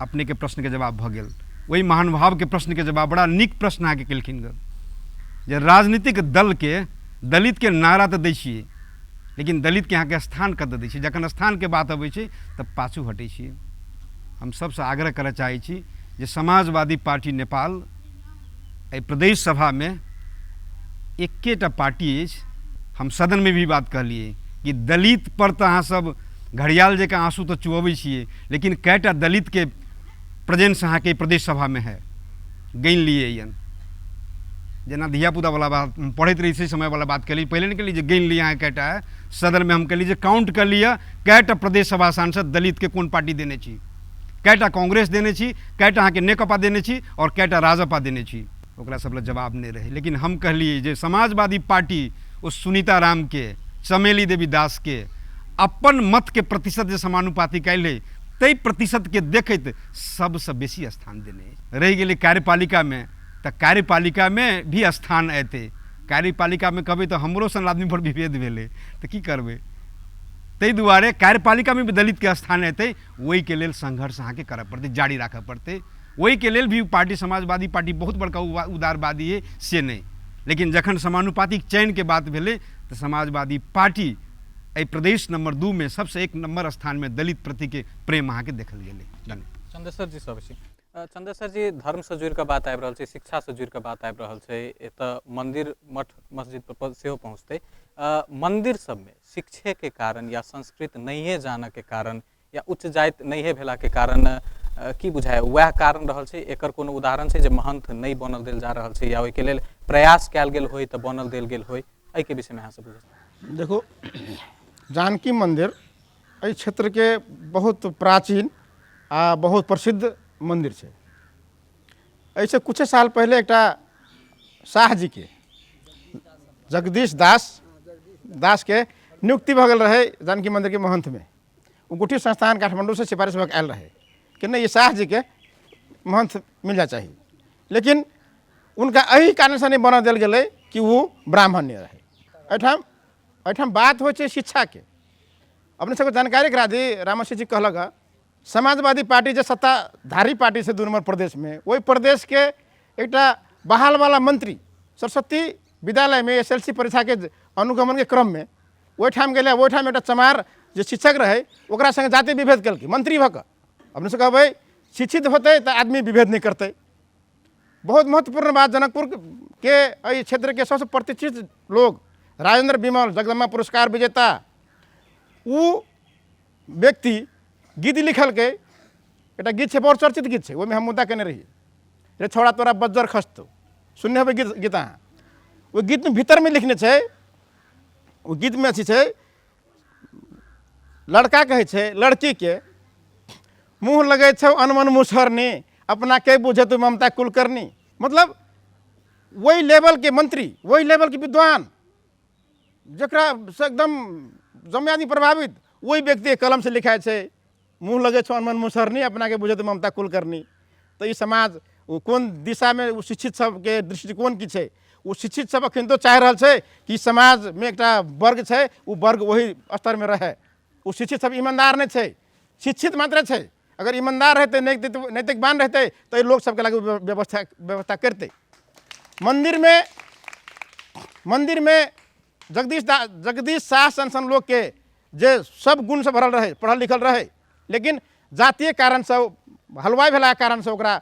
अपनेके प्रश्नके जवाब भऽ गेल। ओहि महानुभावके प्रश्नके जवाब बड़ा नीक प्रश्न अहाँके केलखिन गऽ, जे राजनीतिक दलके दलितके नारा तऽ दै छियै, लेकिन दलितके अहाँके स्थान कतऽ दै छियै? जखन स्थानके बात अबै छै तऽ पाछू हटै छियै। हम सबसँ आग्रह करऽ चाहै छी जे समाजवादी पार्टी नेपाल एहि प्रदेश सभामे एकेटा पार्टी अछि। हम सदनमे भी बात कहलियै कि दलित पर तऽ अहाँ सब घड़ियाल जकाँ आँसू तऽ चुअबै छियै, लेकिन कएटा दलितके प्रेजेंस अहाँके प्रदेश सभामे है, गनि लियै यन। जेना धियापुतावला बात पढ़ैत रही से समयवला बात कहली, पहिले नहि कहली जे गनि लिअ अहाँ कएटा है। सदनमे हम कहली जे काउंट कऽ लिअ कएटा प्रदेश सभा सांसद दलितके कोन पार्टी देने छी, कएटा कांग्रेस देने छी, कएटा अहाँके नेकपा देने छी आओर कएटा राजपा देने छी। ओकरा सब लग जवाब नहि रहै। लेकिन हम कहलियै जे समाजवादी पार्टी ओ सुनीता रामके, चमेली देवी दासके अपन मतके प्रतिशत जे समानुपातिक आयल है ताहि प्रतिशतके देखैत सबसँ बेसी स्थान देने। रहि गेलै कार्यपालिकामे, तऽ कार्यपालिकामे भी स्थान एतै। कार्यपालिकामे कहबै तऽ हमरो सन आदमी पर विभेद भेलै तऽ की करबै, ताहि दुआरे कार्यपालिकामे भी दलितके स्थान एतै, ओहिके लेल संघर्ष अहाँके करऽ पड़तै, जारी राखऽ पड़तै। ओहिके लेल भी पार्टी समाजवादी पार्टी बहुत बड़का उदारवादी है से नहि, लेकिन जखन समानुपातिक चयनके बात भेलै तऽ समाजवादी पार्टी एहि प्रदेश नंबर 2 में सबसँ 1 नंबर स्थानमे दलित प्रतिके प्रेम अहाँके देखल गेलै। धन्यवाद। चंदेश्वर जी सब छी। चंदेश्वर जी, धर्मसँ जुड़ि कऽ बात आबि रहल छै, शिक्षासँ जुड़ि कऽ बात आबि रहल छै, एतऽ मंदिर मठ मस्जिद पर सेहो पहुँचतै। मंदिर सबमे शिक्षेके कारण या संस्कृत नहिए जानऽके कारण या उच्च जाति नहिए भेलाके कारण की बुझाय वएह कारण रहल छै? एकर कोनो उदाहरण छै जे महंथ नहि बनल देल जा रहल छै या ओहिके लेल प्रयास कयल गेल होय तऽ बनल देल गेल होय? एहिके विषयमे अहाँ सब बुझ। देखू, जानकी मंदिर एहि क्षेत्रके बहुत प्राचीन आ बहुत प्रसिद्ध मंदिर छै। एहिसँ कुछ साल पहिले एकटा शाह जीके जगदीश दासके नियुक्ति भऽ गेल रहै जानकी मंदिरके महंथमे। ओ गुठी संस्थान काठमांडूसँ सिफारिश भऽ कऽ आयल रहै कि नहि ई शाह जीके महंथ मिल जाय चाही, लेकिन उनका एहि कारणसँ नहि बनऽ देल गेलै कि ओ ब्राह्मण नहि रहै। एहिठाम एहिठाम बात होइ छै शिक्षाके। अपने सबके जानकारी करा दी, रामश्री जी कहलक हँ, समाजवादी पार्टी जे सत्ताधारी पार्टी छै 2 नम्बर प्रदेशमे, ओहि प्रदेशके एकटा बहालवाला मंत्री सरस्वती विद्यालयमे SLC परीक्षाके अनुगमनके क्रममे ओहिठाम गेलै। ओहिठाम एकटा चमार जे शिक्षक रहै ओकरा सङ्गे जाति विभेद केलकै मंत्री भऽ कऽ। अपने सब कहबै शिक्षित होतै तऽ आदमी विभेद नहि करतै। बहुत महत्वपूर्ण बात, जनकपुर के एहि क्षेत्रके सबसँ प्रतिष्ठित लोग राजेंद्र विमल जगदम्बा पुरस्कार विजेता, उ व्यक्ति गीत लिखलकै, एकटा गीत छै, बहुत चर्चित गीत छै, ओहिमे हम मुद्दा केने रहियै, रे छौड़ा तोरा बज्जर खसतौ, सुनने हेबै गीत, गीत अहाँ। ओहि गीतमे भीतरमे लिखने छै, ओ गीतमे अथी छै, लड़का कहै छै लड़कीके, मुँह लगै छौ अनमन मुसहरनी, अपना के बुझे तू ममता कुलकर्णी। मतलब वही लेवल के मंत्री, वही लेवल के विद्वान, जकरा से एकदम जमे आदमी प्रभावित, वही व्यक्ति कलम से लिखाइ छै, मुँह लगै छौ अनमन मुसहरनी, अपना के बुझे तू ममता कुलकर्णी। तऽ ई समाज ओ कोन दिशामे ओ शिक्षित सबके दृष्टिकोण की छै? ओ शिक्षित सब अखन तो चाहि रहल छै कि समाजमे एकटा वर्ग छै, ओ वर्ग ओही स्तरमे रहै। ओ शिक्षित सब ईमानदार नहि छै, शिक्षित मात्र छै। अगर ईमानदार रहतै, नैतिकवान रहतै तऽ लोक सबके लागि व्यवस्था करतै। मन्दिरमे जगदीश शाह सन सन लोकके जे सब गुणसँ भरल रहै, पढ़ल लिखल रहै, लेकिन जातीय कारणसँ, हलवाई भेलाके कारणसँ ओकरा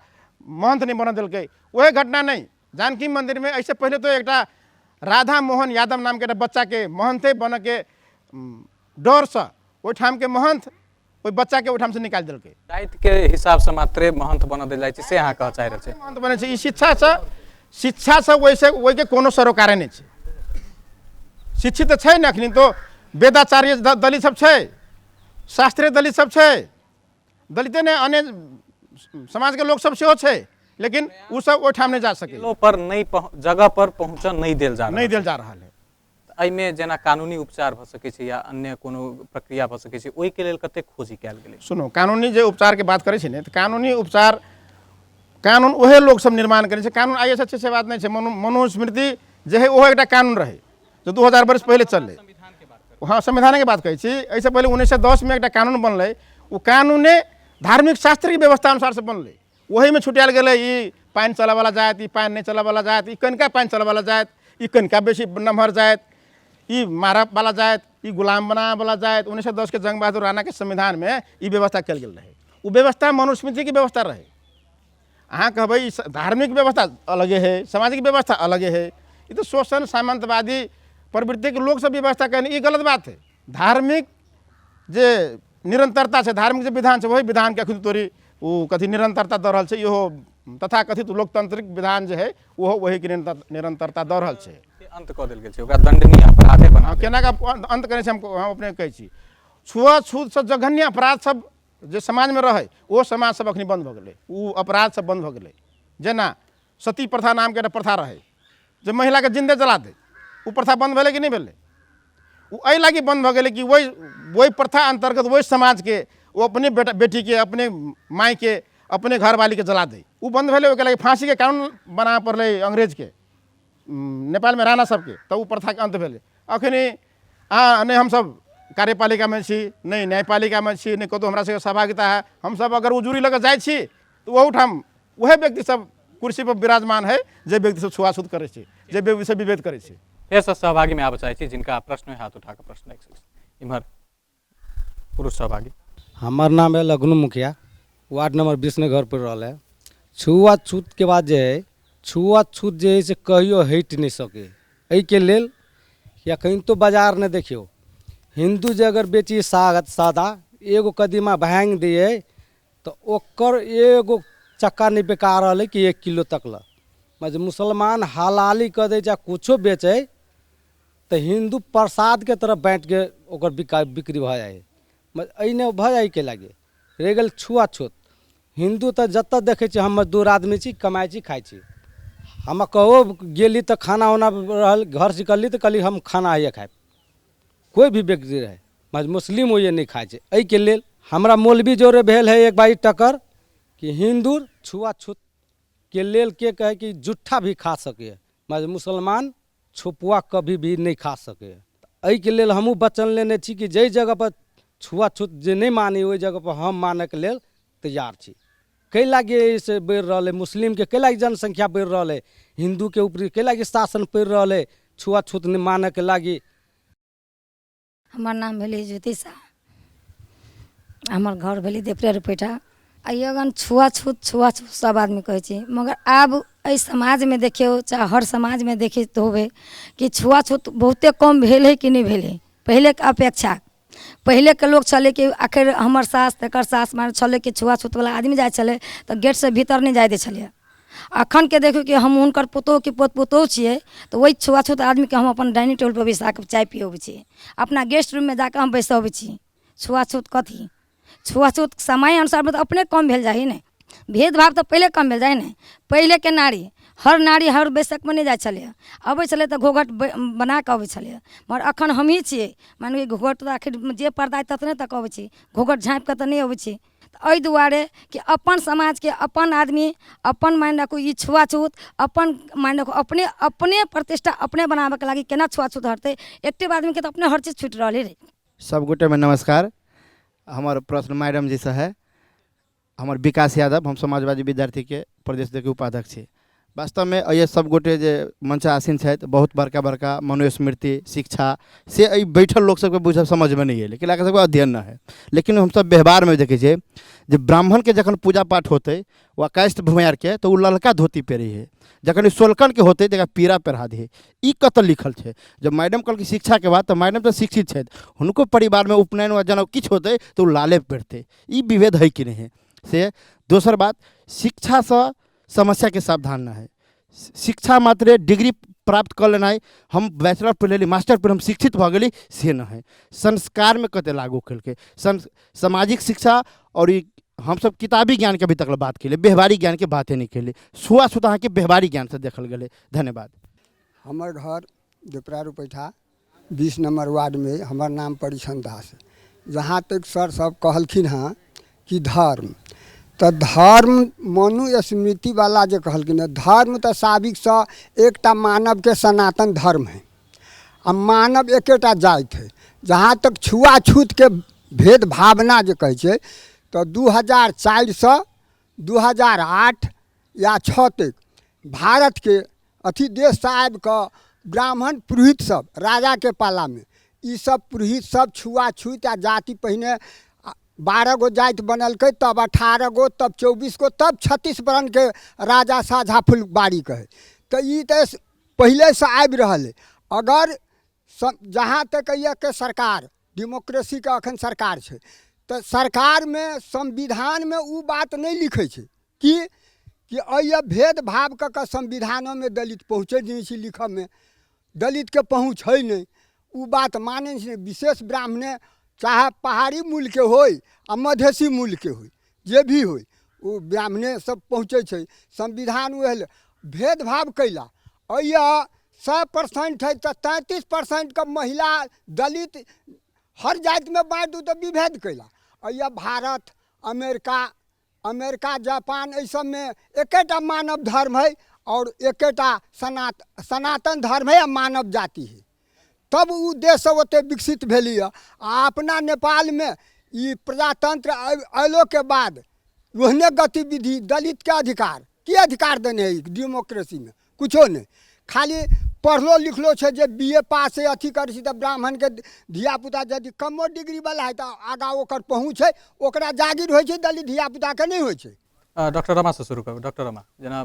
महन्थ नहि बनऽ देलकै। ओहे घटना नहि, जानकी मन्दिरमे एहिसँ पहिले तऽ एकटा राधा मोहन यादव नामके एकटा बच्चाके महन्थे बनऽके डरसँ ओहिठामके महन्थ ओहि बच्चाके ओहिठामसँ निकालि देलकै। जातिके हिसाबसँ मात्रे महन्थ बनऽ देल जाइ छै, से अहाँ कहऽ चाहि रहल छी? महन्थ बनै छै। ई शिक्षासँ ओहिसँ ओहिके कोनो सरोकारे नहि छै। शिक्षित तऽ छै ने अखनी तो वेदाचार्य दलित सब छै, शास्त्रीय दलित सब छै, दलिते नहि अन्य समाजके लोक सब सेहो छै, लेकिन ओ सब ओहिठाम नहि जा सकै, पर नहि जगह पर पहुँचऽ नहि देल जा रहल, नहि देल जा रहल है। एहिमे जेना कानूनी उपचार भऽ सकै छै या अन्य कोनो प्रक्रिया भऽ सकै छै, ओहिके लेल कतेक खोजी कयल गेलै? सुनू, कानूनी जे उपचारके बात करै छै ने, तऽ कानूनी उपचार कानून ओहे लोक सब निर्माण करै छै। कानून I S छै से बात नहि छै। मनुस्मृति जे है ओहो एकटा कानून रहै जो 2000 वर्ष पहिले चललै। हाँ, संविधानके बात कहै छी। एहिसँ पहिले 1910 मे एकटा कानून बनलै, ओ कानूने धार्मिक शास्त्रके व्यवस्था अनुसार से बनलै। ओहीमे छुटायल गेलै ई पानि चलऽवला जाति, ई पानि नहि चलऽवला जाति, ई कनिका पानि चलऽवला जाति, ई कनिका बेसी नमहर जाति, ई मारऽवला जाति, ई गुलाम बनाबऽवला जाति। 1910 के जंग बहादुर राणाके संविधानमे ई व्यवस्था कयल गेल रहै। ओ व्यवस्था मनुस्मृतिके व्यवस्था रहै। अहाँ कहबै ई धार्मिक व्यवस्था अलगे है, सामाजिक व्यवस्था अलगे है, ई तऽ शोषण सामंतवादी प्रवृत्तिके लोक सब व्यवस्था कहने, ई गलत बात है। धार्मिक जे निरंतरता छै, धार्मिक जे विधान छै, वही विधानके अखन तोरी ओ कथी निरंतरता दऽ रहल छै। इहो तथाकथित लोकतांत्रिक विधान जे है ओहो वहीके निरंतरता दऽ रहल छै। अंत कऽ देल गेल छै, ओकरा दंडनीय अपराधे बना देल। केना कऽ अंत करै छै, हम अपने कहै छी। छुआछूतसँ जघन्य अपराध सब जे समाजमे रहै ओ समाज सब अखनी बन्द भऽ गेलै, ओ अपराध सब बन्द भऽ गेलै। जेना सती प्रथा नामके एकटा प्रथा रहै जे महिलाके जिन्दे जला दै, ओ प्रथा बन्द भेलै कि नहि भेलै? ओ एहि लागि बन्द भऽ गेलै कि ओहि प्रथा अन्तर्गत ओहि समाजके ओ अपने बेटा बेटीके, अपने मायके, अपने घरवालीके जला दै, ओ बन्द भेलै। ओहिके लागि फाँसीके कानून बनाबऽ पड़लै अंग्रेजके, नेपालमे राणा सबके, तऽ ओ प्रथाके अन्त भेलै। अखनी अहाँ नहि हमसब कार्यपालिकामे छी, नहि न्यायपालिकामे छी, नहि कतहु हमरा सबके सहभागिता है। हमसब अगर उजुरी लऽ कऽ जाइ छी तऽ ओहूठाम वएह व्यक्ति सब कुर्सी पर विराजमान है जे व्यक्ति सब छुआछूत करै छै, जे व्यक्ति सब विभेद करै छै। फेरसँ सहभागीमे आबऽ चाहै छी जिनका प्रश्न हाथ उठा कऽ प्रश्न राखि सकै छी। इम्हर पुरुष सहभागी। हमर नाम है लघुनु मुखिया, वार्ड नंबर 20 में घर पर रहल है। छुआछूत के बाद जे है, छुआछूत जे है से कहियो हटि नहीं सके। एहिके लेल कि अखन तो बाजार ने देखियौ, हिन्दू जे अगर बेची साग सादा एगो कदीमा भाँगि दिए तऽ ओकर एगो चक्का नहि बिका रहल है कि 1 किलो तक लए। मगर मुसलमान हलाली कऽ दै छै आ कुछो बेचै तऽ हिन्दू प्रसादके तरफ बाँटिके ओकर बिक्री भऽ जाइ है। मगर एहिने भऽ जाइ के लागे रहि गेल छुआछूत। हिन्दू तऽ जतऽ देखै छियै हम मजदूर आदमी छी, कमाइ छी, खाइ छी। हम कहो गेली तऽ खाना उना रहल, घर से निकलली तऽ कहली हम खाना हैया खायब, कोइ भी व्यक्ति रहै, मगर मुस्लिम होइए नहि खाइ छै। एहिके लेल हमरा मौलवी जोरे भेल है एक बार टक्कर कि हिन्दू छुआछूत के लेल के कहै कि जुट्ठा भी खा सकैए, मगर मुसलमान छुपुआ कभी भी नहि खा सकैए। एहिके लेल हमहूँ वचन लेने छी कि जाहि जगहपर छुआछूत जे नहि मानै ओहि जगहपर हम मानैके लेल तैयार छी। कै लागी एहिसँ बढ़ि रहल हइ मुस्लिमके, कै लागी जनसंख्या बढ़ि रहल हइ, हिन्दूके ऊपरी कै लागी शासन पड़ि रहल हइ, छुआछूत नहि मानैके लागी। हमर नाम भेलै ज्योति साह, हमर घर भेलै देवरिया रुपैठा। आ अगन छुआछूत छुआछूत सब आदमी कहै छै, मगर आब एहि समाजमे देखियौ चाहे हर समाजमे देखैत होबै कि छुआछूत बहुते कम भेल हइ कि नहि भेल हइ पहिलेके अपेक्षा। पहिलेके लोक छलै कि आखिर हमर सास तकर सास, माने छलै कि छुआछूतवला आदमी जाइ छलै तऽ गेटसँ भीतर नहि जाइ दै छलै। अखनके देखियौ कि हम हुनकर पुतोहु कि पोत पुतोहु छियै तऽ ओहि छुआछूत आदमीके हम अपन डाइनिंग टेबुलपर बैसा कऽ चाय पियबै छी, अपना गेस्ट रूममे जाकऽ हम बैसबै छी। छुआछूत कथी? छुआछूत समय अनुसार तऽ अपने कम भेल जाइ हइ ने, भेदभाव तऽ पहिले कम भेल जाइ ने। पहिलेके नारी हर नारी हर बैसकमे नहि जाइ छलै, अबै छलै तऽ घोघट बना कऽ अबै छलै। मगर अखन हमही छियै, माने कि घोघट तऽ आखिर जे पर्दा अइ ततने तक अबै छी, घोघट झाँपिकऽ तऽ नहि अबै छी। तऽ एहि दुआरे कि अपन समाजके अपन आदमी अपन मानि राखू ई छुआछूत अपन मानि राखू अपने अपने प्रतिष्ठा अपने बनाबऽके लागी केना छुआछूत हटतै? एक्टिव आदमीके तऽ अपने हर चीज छुटि रहल हइ। सब गोटेमे नमस्कार। हमर प्रश्न मैडम जीसँ है। हमर विकास यादव, हम समाजवादी विद्यार्थीके प्रदेश के उपाध्यक्ष छी। वास्तवमे एहि सब गोटे जे मंच आसीन छथि, बहुत बड़का बड़का मनुस्मृति शिक्षा से एहि बैठल लोक सबके बुझब समझमे नहि अयलै, कैला सबके अध्ययन नहि है। लेकिन हमसब व्यवहारमे देखै छियै जे ब्राह्मणके जखन पूजा पाठ होतै वा कायस्थ भूमिहारके तऽ ओ ललका धोती पहिरै है, जखन सोलकनके होतै तऽ एकरा पीरा पहिरा दै है। ई कतऽ लिखल छै? जब मैडम कहलखिन शिक्षाके बात, तऽ मैडम तऽ शिक्षित छथि, हुनको परिवारमे उपनयन वा जनउ किछु होतै तऽ ओ लाले पहिरतै। ई विभेद है कि नहि है? से दोसर बात, शिक्षासँ समस्याके समाधान नहि है। शिक्षा मात्रे डिग्री प्राप्त कऽ लेनाइ, हम बैचलर पढ़ि लेली, मास्टर पढ़ि हम शिक्षित भऽ गेली, से नहि है। संस्कारमे कते लागू केलकै सामाजिक शिक्षा आओर ई हमसब किताबी ज्ञानके अभी तक बात केलियै, व्यवहारिक ज्ञानके बाते नहि केलियै। छुआछूत अहाँके व्यवहारिक ज्ञानसँ देखल गेलै। धन्यवाद। हमर घर देवरा रुपैठा 20 नम्बर वार्डमे, हमर नाम परिछन दास। जहाँ तक सर सब कहलखिन हँ कि धर्म, तऽ धर्म मनुस्मृतिवला जे कहलखिन हँ, धर्म तऽ साबिकसँ एकटा मानवके सनातन धर्म हइ आ मानव एकेटा जाति हइ। जहाँ तक छुआछूतके भेद भावना जे कहै छै तऽ 2004सँ 2008 या 6 तक भारतके अथी देशसँ आबिकऽ ब्राह्मण पुरोहित सब राजाके पालामे ई सब पुरोहित सब छुआछूत आ जाति पहिने 12 गो जाति बनेलकै, तब 18 गो, तब 24 गो, तब 36 वर्णके राजा साझा फुलबाड़ी कहै। तऽ ई तऽ पहिलेसँ आबि रहल अइ। अगर जहाँ तक के सरकार डेमोक्रेसीके अखन सरकार छै तऽ सरकारमे संविधानमे ओ बात नहि लिखै छै कि एहि भेदभाव कऽ कऽ संविधानोमे दलित पहुँचै नहि छै, लिखऽमे दलितके पहुँच हइ नहि, ओ बात मानै छै। विशेष ब्राह्मणे चाहे पहाड़ी मूलके होइ आ मधेसी मूलके होइ, जे भी होइ, ओ ब्राह्मणे सब पहुँचै छै। संविधान ओहि भेदभाव कैला एहि 100% हइ तऽ 33%के महिला दलित हर जातिमे बाँटि दू तऽ विभेद कैला। एहि भारत अमेरिका अमेरिका जापान एहि सबमे एकेटा मानव धर्म हइ आओर एकेटा सनातन धर्म हइ आ मानव जाति हइ, तब ओ देश सब ओतेक विकसित भेलै। आ अपना नेपालमे ई प्रजातन्त्र अयलोके बाद ओहने गतिविधि, दलितके अधिकार की अधिकार देने हइ डेमोक्रेसीमे? कुछो नहि। खाली पढ़लो लिखलो छै जे बी ए पास है अथी करै छै तऽ ब्राह्मणके धियापुता यदि कमो डिग्रीवला हइ तऽ आगाँ ओकर पहुँच हइ, ओकरा जागीर होइ छै, दलित धियापुताके नहि होइ छै। डॉक्टर रमासँ शुरू करब। डॉक्टर रमा, जेना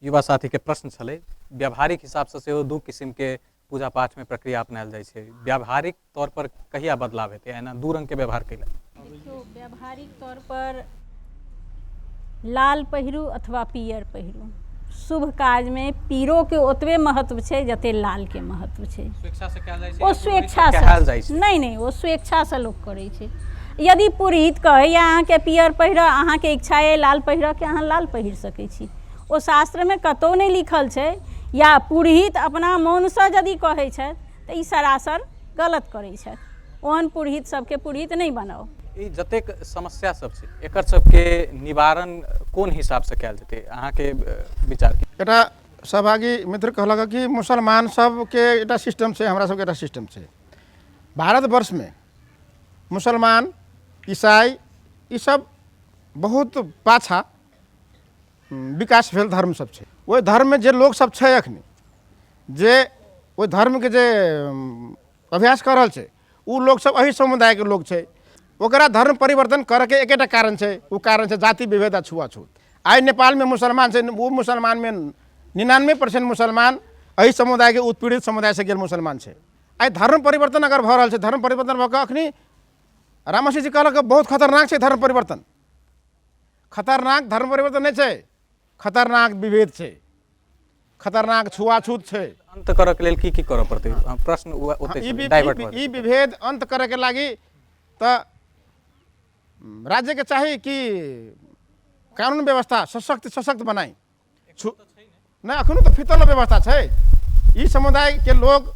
युवा साथीके प्रश्न छलै, व्यावहारिक हिसाबसँ सेहो दू किसिमके पूजा पाठमे प्रक्रिया अपनायल जाइ छै, व्यावहारिक तौर पर कहिया बदलाव हेतै? एना दू रङ्गके व्यवहार कैला। देखियौ, व्यावहारिक तौर पर लाल पहिरू अथवा पियर पहिरू, शुभ काजमे पीरोके ओतबे महत्व छै जते लालके महत्व छै। स्वेच्छासँ कयल जाइ छै? ओ स्वेच्छासँ नहि, नहि, ओ स्वेच्छासँ लोक करै छै। यदि पुरोहित कहैए अहाँके पियर पहिरऽ, अहाँके इच्छा अइ लाल पहिरऽके, अहाँ लाल पहिर सकै छी। ओ शास्त्रमे कतहु नहि लिखल छै। या पुरोहित अपना मोनसँ यदि कहै छथि तऽ ई सरासर गलत करै छथि। ओहन पुरोहित सबके पुरोहित नहि बनाउ। ई जतेक समस्या सब छै एकर सबके निवारण कोन हिसाबसँ कयल जेतै, अहाँके विचार की? एकटा सहभागी मित्र कहलक कि मुसलमान सबके एकटा सिस्टम छै, हमरा सबके एकटा सिस्टम छै। भारतवर्षमे मुसलमान, ईसाई ई सब बहुत पाछा विकास भेल धर्म सब छै। ओहि धर्ममे जे लोक सब छै अखनी, जे ओहि धर्मके जे अभ्यास कऽ रहल छै, ओ लोक सब एहि समुदायके लोक छै। ओकरा धर्म परिवर्तन करऽके एकेटा कारण छै, ओ कारण छै जाति विभेद आ छुआछूत। आइ नेपालमे मुसलमान छै, ओ मुसलमानमे 99% मुसलमान एहि समुदायके उत्पीड़ित समुदायसँ गेल मुसलमान छै। आइ धर्म परिवर्तन अगर भऽ रहल छै, धर्म परिवर्तन भऽ कऽ अखनी रामश्री जी कहलक बहुत खतरनाक छै धर्म परिवर्तन। खतरनाक धर्म परिवर्तन नहि छै, खतरनाक विभेद छै, खतरनाक छुआछूत छै। अन्त करऽके लेल की की करऽ पड़तै? प्रश्न ओतै डाइवर्ट। ई विभेद अन्त करऽके लागि तऽ राज्यके चाही कि कानून व्यवस्था सशक्त सशक्त बनाइ। नहि, अखनो तऽ फितल व्यवस्था छै। ई समुदायके लोक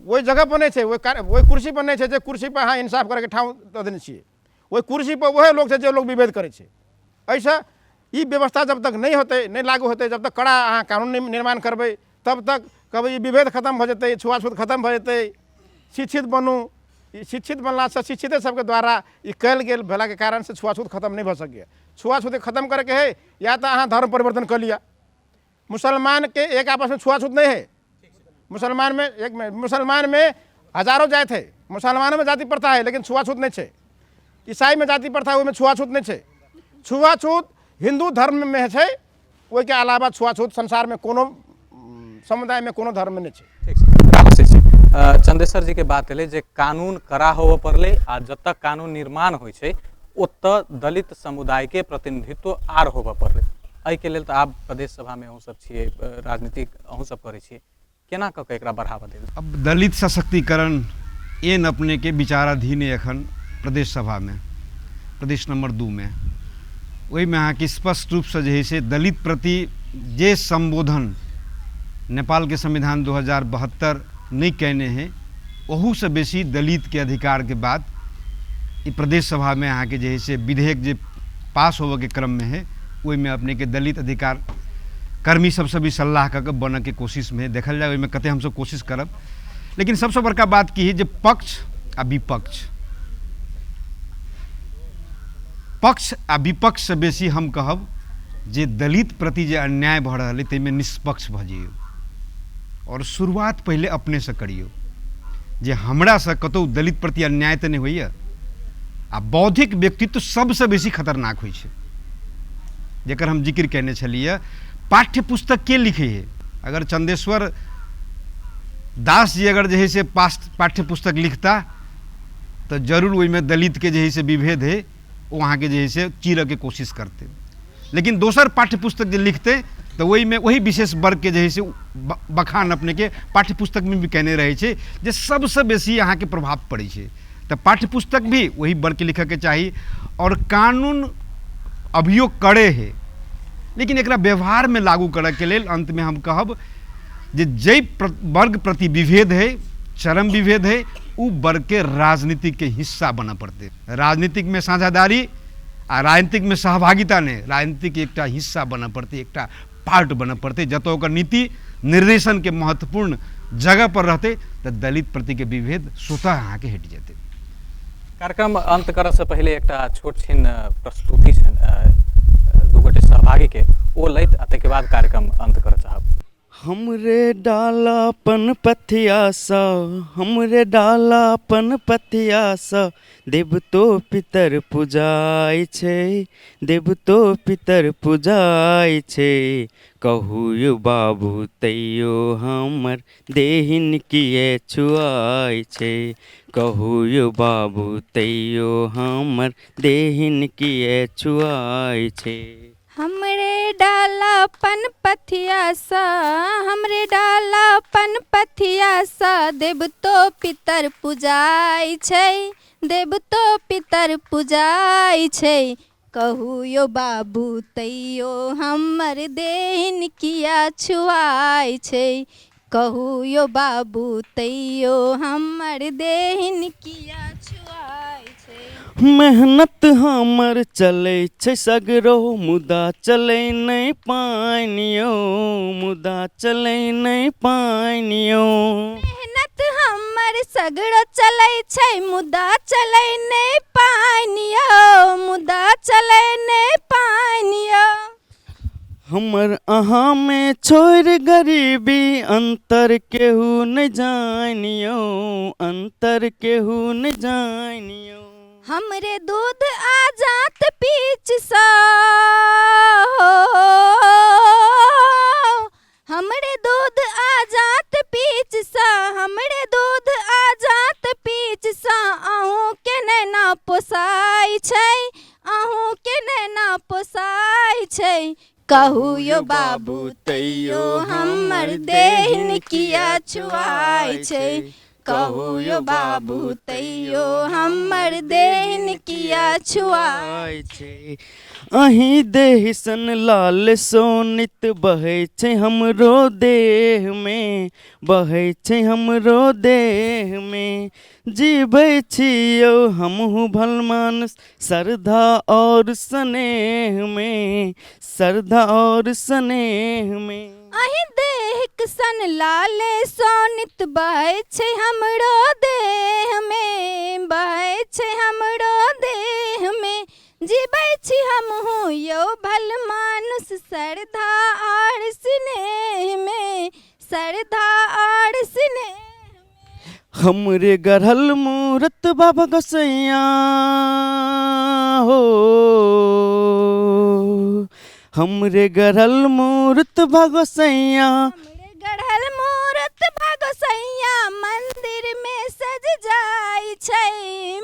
ओहि जगह पर नहि छै, ओहि कुर्सी पर नहि छै जे कुर्सी पर अहाँ इंसाफ करैके ठाउँ दऽ देने छियै। ओहि कुर्सी पर वएह लोक छै जे लोक विभेद करै छै। एहिसँ ई व्यवस्था जब तक नहि होतै, नहि लागू होतै, जब तक कड़ा अहाँ कानून नहि निर्माण करबै, तब तक कहबै ई विभेद खतम भऽ जेतै, छुआछूत खतम भऽ जेतै। शिक्षित बनू, ई शिक्षित बनलासँ शिक्षिते सबके द्वारा ई कयल गेल भेलाके कारणसँ छुआछूत खतम नहि भऽ सकैए। छुआछूत खतम करैके हइ या तऽ अहाँ धर्म परिवर्तन कऽ लिअ। मुसलमानके एक आपसमे छुआछूत नहि है। मुसलमानमे एक मुसलमानमे हजारों जाति है, मुसलमानोमे जाति प्रथा है लेकिन छुआछूत नहि छै। ईसाईमे जाति प्रथा, ओहिमे छुआछूत नहि छै। छुआछूत हिन्दू धर्ममे छै, ओहिके अलावा छुआछूत संसारमे कोनो समुदायमे कोनो धर्ममे नहि छै। ठीक छै, रामश्री जी, चंदेश्वर जी के बात एलै जे कानून कड़ा होबऽ पड़लै आ जतऽ कानून निर्माण होइ छै ओतऽ दलित समुदायके प्रतिनिधित्व आर होबऽ पड़लै। एहिके लेल तऽ आब प्रदेश सभामे अहूँ सब छियै, राजनीतिक अहूँ सब करै छियै, केना कऽ के एकरा बढ़ावा देल? अब दलित सशक्तिकरण एन अपने के विचाराधीन है एखन प्रदेश सभामे, प्रदेश नंबर 2 मे। ओहिमे अहाँके स्पष्ट रूपसँ जे है से दलित प्रति जे सम्बोधन नेपालके संविधान 2072 नहि कयने है, ओहूसँ बेसी दलितके अधिकारके बात ई प्रदेश सभामे अहाँके जे है से विधेयक जे पास होबऽके क्रममे है, ओहिमे अपनेके दलित अधिकार कर्मी सबसँ भी सलाह कऽ के बनऽके कोशिशमे है। देखल जाय ओहिमे कते हमसब कोशिश करब। लेकिन सबसँ बड़का बात की है जे पक्ष आ विपक्ष, पक्ष आ विपक्षसँ बेसी हम कहब जे दलित प्रति जे अन्याय भऽ रहल है ताहिमे निष्पक्ष भऽ जइयौ आओर शुरुआत पहिले अपनेसँ करियौ जे हमरासँ कतहु दलित प्रति अन्याय तऽ नहि होइए। आ बौद्धिक व्यक्तित्व सबसँ बेसी खतरनाक होइ छै, जकर हम जिक्र कयने छलियै। पाठ्य पुस्तक के लिखै है? अगर चंदेश्वर दास जी अगर जे है से पाठ्य पुस्तक लिखता तऽ जरूर ओहिमे दलितके जे है से विभेद है ओ अहाँके जे है से चीरऽके कोशिश करतै। लेकिन दोसर पाठ्य पुस्तक जे लिखतै तऽ ओहिमे ओहि विशेष वर्गके जे है से बखान अपनेके पाठ्य पुस्तकमे भी कयने रहै छै जे सबसँ बेसी अहाँके प्रभाव पड़ै छै। तऽ पाठ्य पुस्तक भी वही वर्गके लिखऽके चाही। आओर कानून अभियो करे है लेकिन एकरा व्यवहारमे लागू करऽके लेल अन्तमे हम कहब जे जाहि वर्ग प्रति विभेद है, चरम विभेद है, उ वर्गके राजनीतिकके हिस्सा बनऽ पड़तै। राजनीतिकमे साझेदारी आ राजनीतिकमे सहभागिता नहि, राजनीतिक एकटा हिस्सा बनऽ पड़तै, एकटा पार्ट बनऽ पड़तै जतऽ ओकर नीति निर्देशनके महत्वपूर्ण जगह पर रहतै तऽ दलित प्रतिके विभेद स्वतः अहाँके हटि जेतै। कार्यक्रम अंत करऽसँ पहिले एकटा छोट छिन प्रस्तुति छनि दू गोटे सहभागीके, ओ लैत आ ताहिके बाद कार्यक्रम अंत करऽ चाहब। हमरे डालापन पथिया सा, हमरे डालापन पथिया सा, देवतो पितर पुजाइ छै, देवतो पितर पुजाइ छै। कहू यौ बाबू तैयो हमर देहिन किए छुआइ छै, कहू यौ बाबू तैयो हमर देहिन किए छुआइ छै। हमरे डालापन पथिया सा, हमरे डालापन पथिया सा, देवतो पितर पुजाइ छै, देवतो पितर पुजाइ छै। कहू यौ बाबू तैयो हमर देहिन किया छुआइ छै, कहू यौ बाबू तैयो हमर देहिन किया छुआइ छै। मेहनत हमर चलै छै सगरो मुदा चलै नहि पानि यौ, मुदा चलै नहि पानि यौ। मेहनत खेत हमर सगरो चलै छै मुदा चलै नहि पानि यौ, मुदा चलै नहि पानि यौ। हमर अहाँमे छोड़ि गरीबी अन्तर केहू नहि जानियौ, अन्तर केहू नहि जानियौ। हमरे दूध आ जात पीचसँ हो, हमरे दूध आ जात पीचसँ, हमरे दूध आ जात पीचसँ, अहूँके नैना पोसाइ छै, अहूँके नैना पोसाइ छै। कहू यौ बाबू तैयो हमर देह किया छुआइ छै, कहू यौ बाबू तैयो हमर देह किया छुआइ छै। अहीं देह सन लाल सोनित बहै छै हमरो देहमे, बहै छै हमरो देहमे। जीबै छी यौ हमहूँ भलमानस श्रद्धा और स्नेहमे, श्रद्धा और स्नेहमे। अहीं देहक सन लाले सोनित बहै छै हमरो देहमे, बहै छै हमरो देहमे। जीबै छी हमहूँ यौ भलमानुस श्रद्धा आर स्नेहमे, श्रद्धा आर स्नेह। हमरे गढ़ल मूरत बाबा गोसैया हो, हमरे गढ़ल मूरत भगोसैया, हमरे गढ़ल मूरत भगोसैया मंदिर में सज जाइ छै,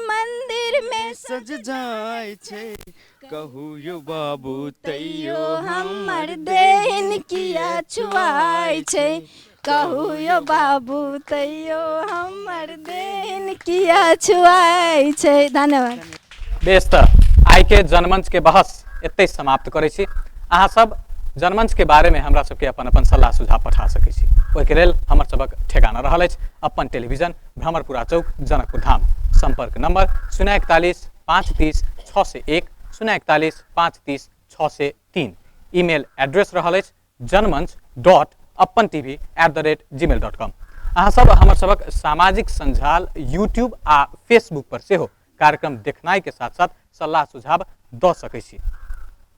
मंदिर में सज जाइ छै। कहू यौ बाबू तैयो हमर देह किया छुआइ छै, कहू यौ बाबू तैयो हमर देह किया छुआइ छै। धन्यवाद। बेस, तऽ आइके जनमंच के बहस एतहि समाप्त करै छी। अहाँ सब जनमंच के बारे में हमरा सबके अपन अपन सलाह सुझाव पठा सकै छी। ओहिके लेल हमर सबक ठेकाना रहल अछि अपन टेलीविजन, भ्रमरपुरा चौक, जनकपुर धाम। संपर्क नंबर 041 530 601, 041 530 603। ईमेल एड्रेस रहल अछि janmanch.apantv@gmail.com। अहाँ सब हमर सबक सामाजिक संजाल यूट्यूब आ फेसबुक पर सेहो कार्यक्रम देखनाइ के साथ साथ सलाह सुझाव दऽ सकै छी।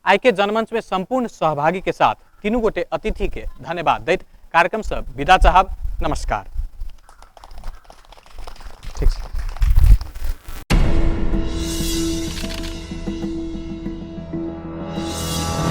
आइ के जनमंच में संपूर्ण सहभागी के साथ तीनू गोटे अतिथि के धन्यवाद दैत कार्यक्रम से विदा चाहब। नमस्कार। ठीक छै।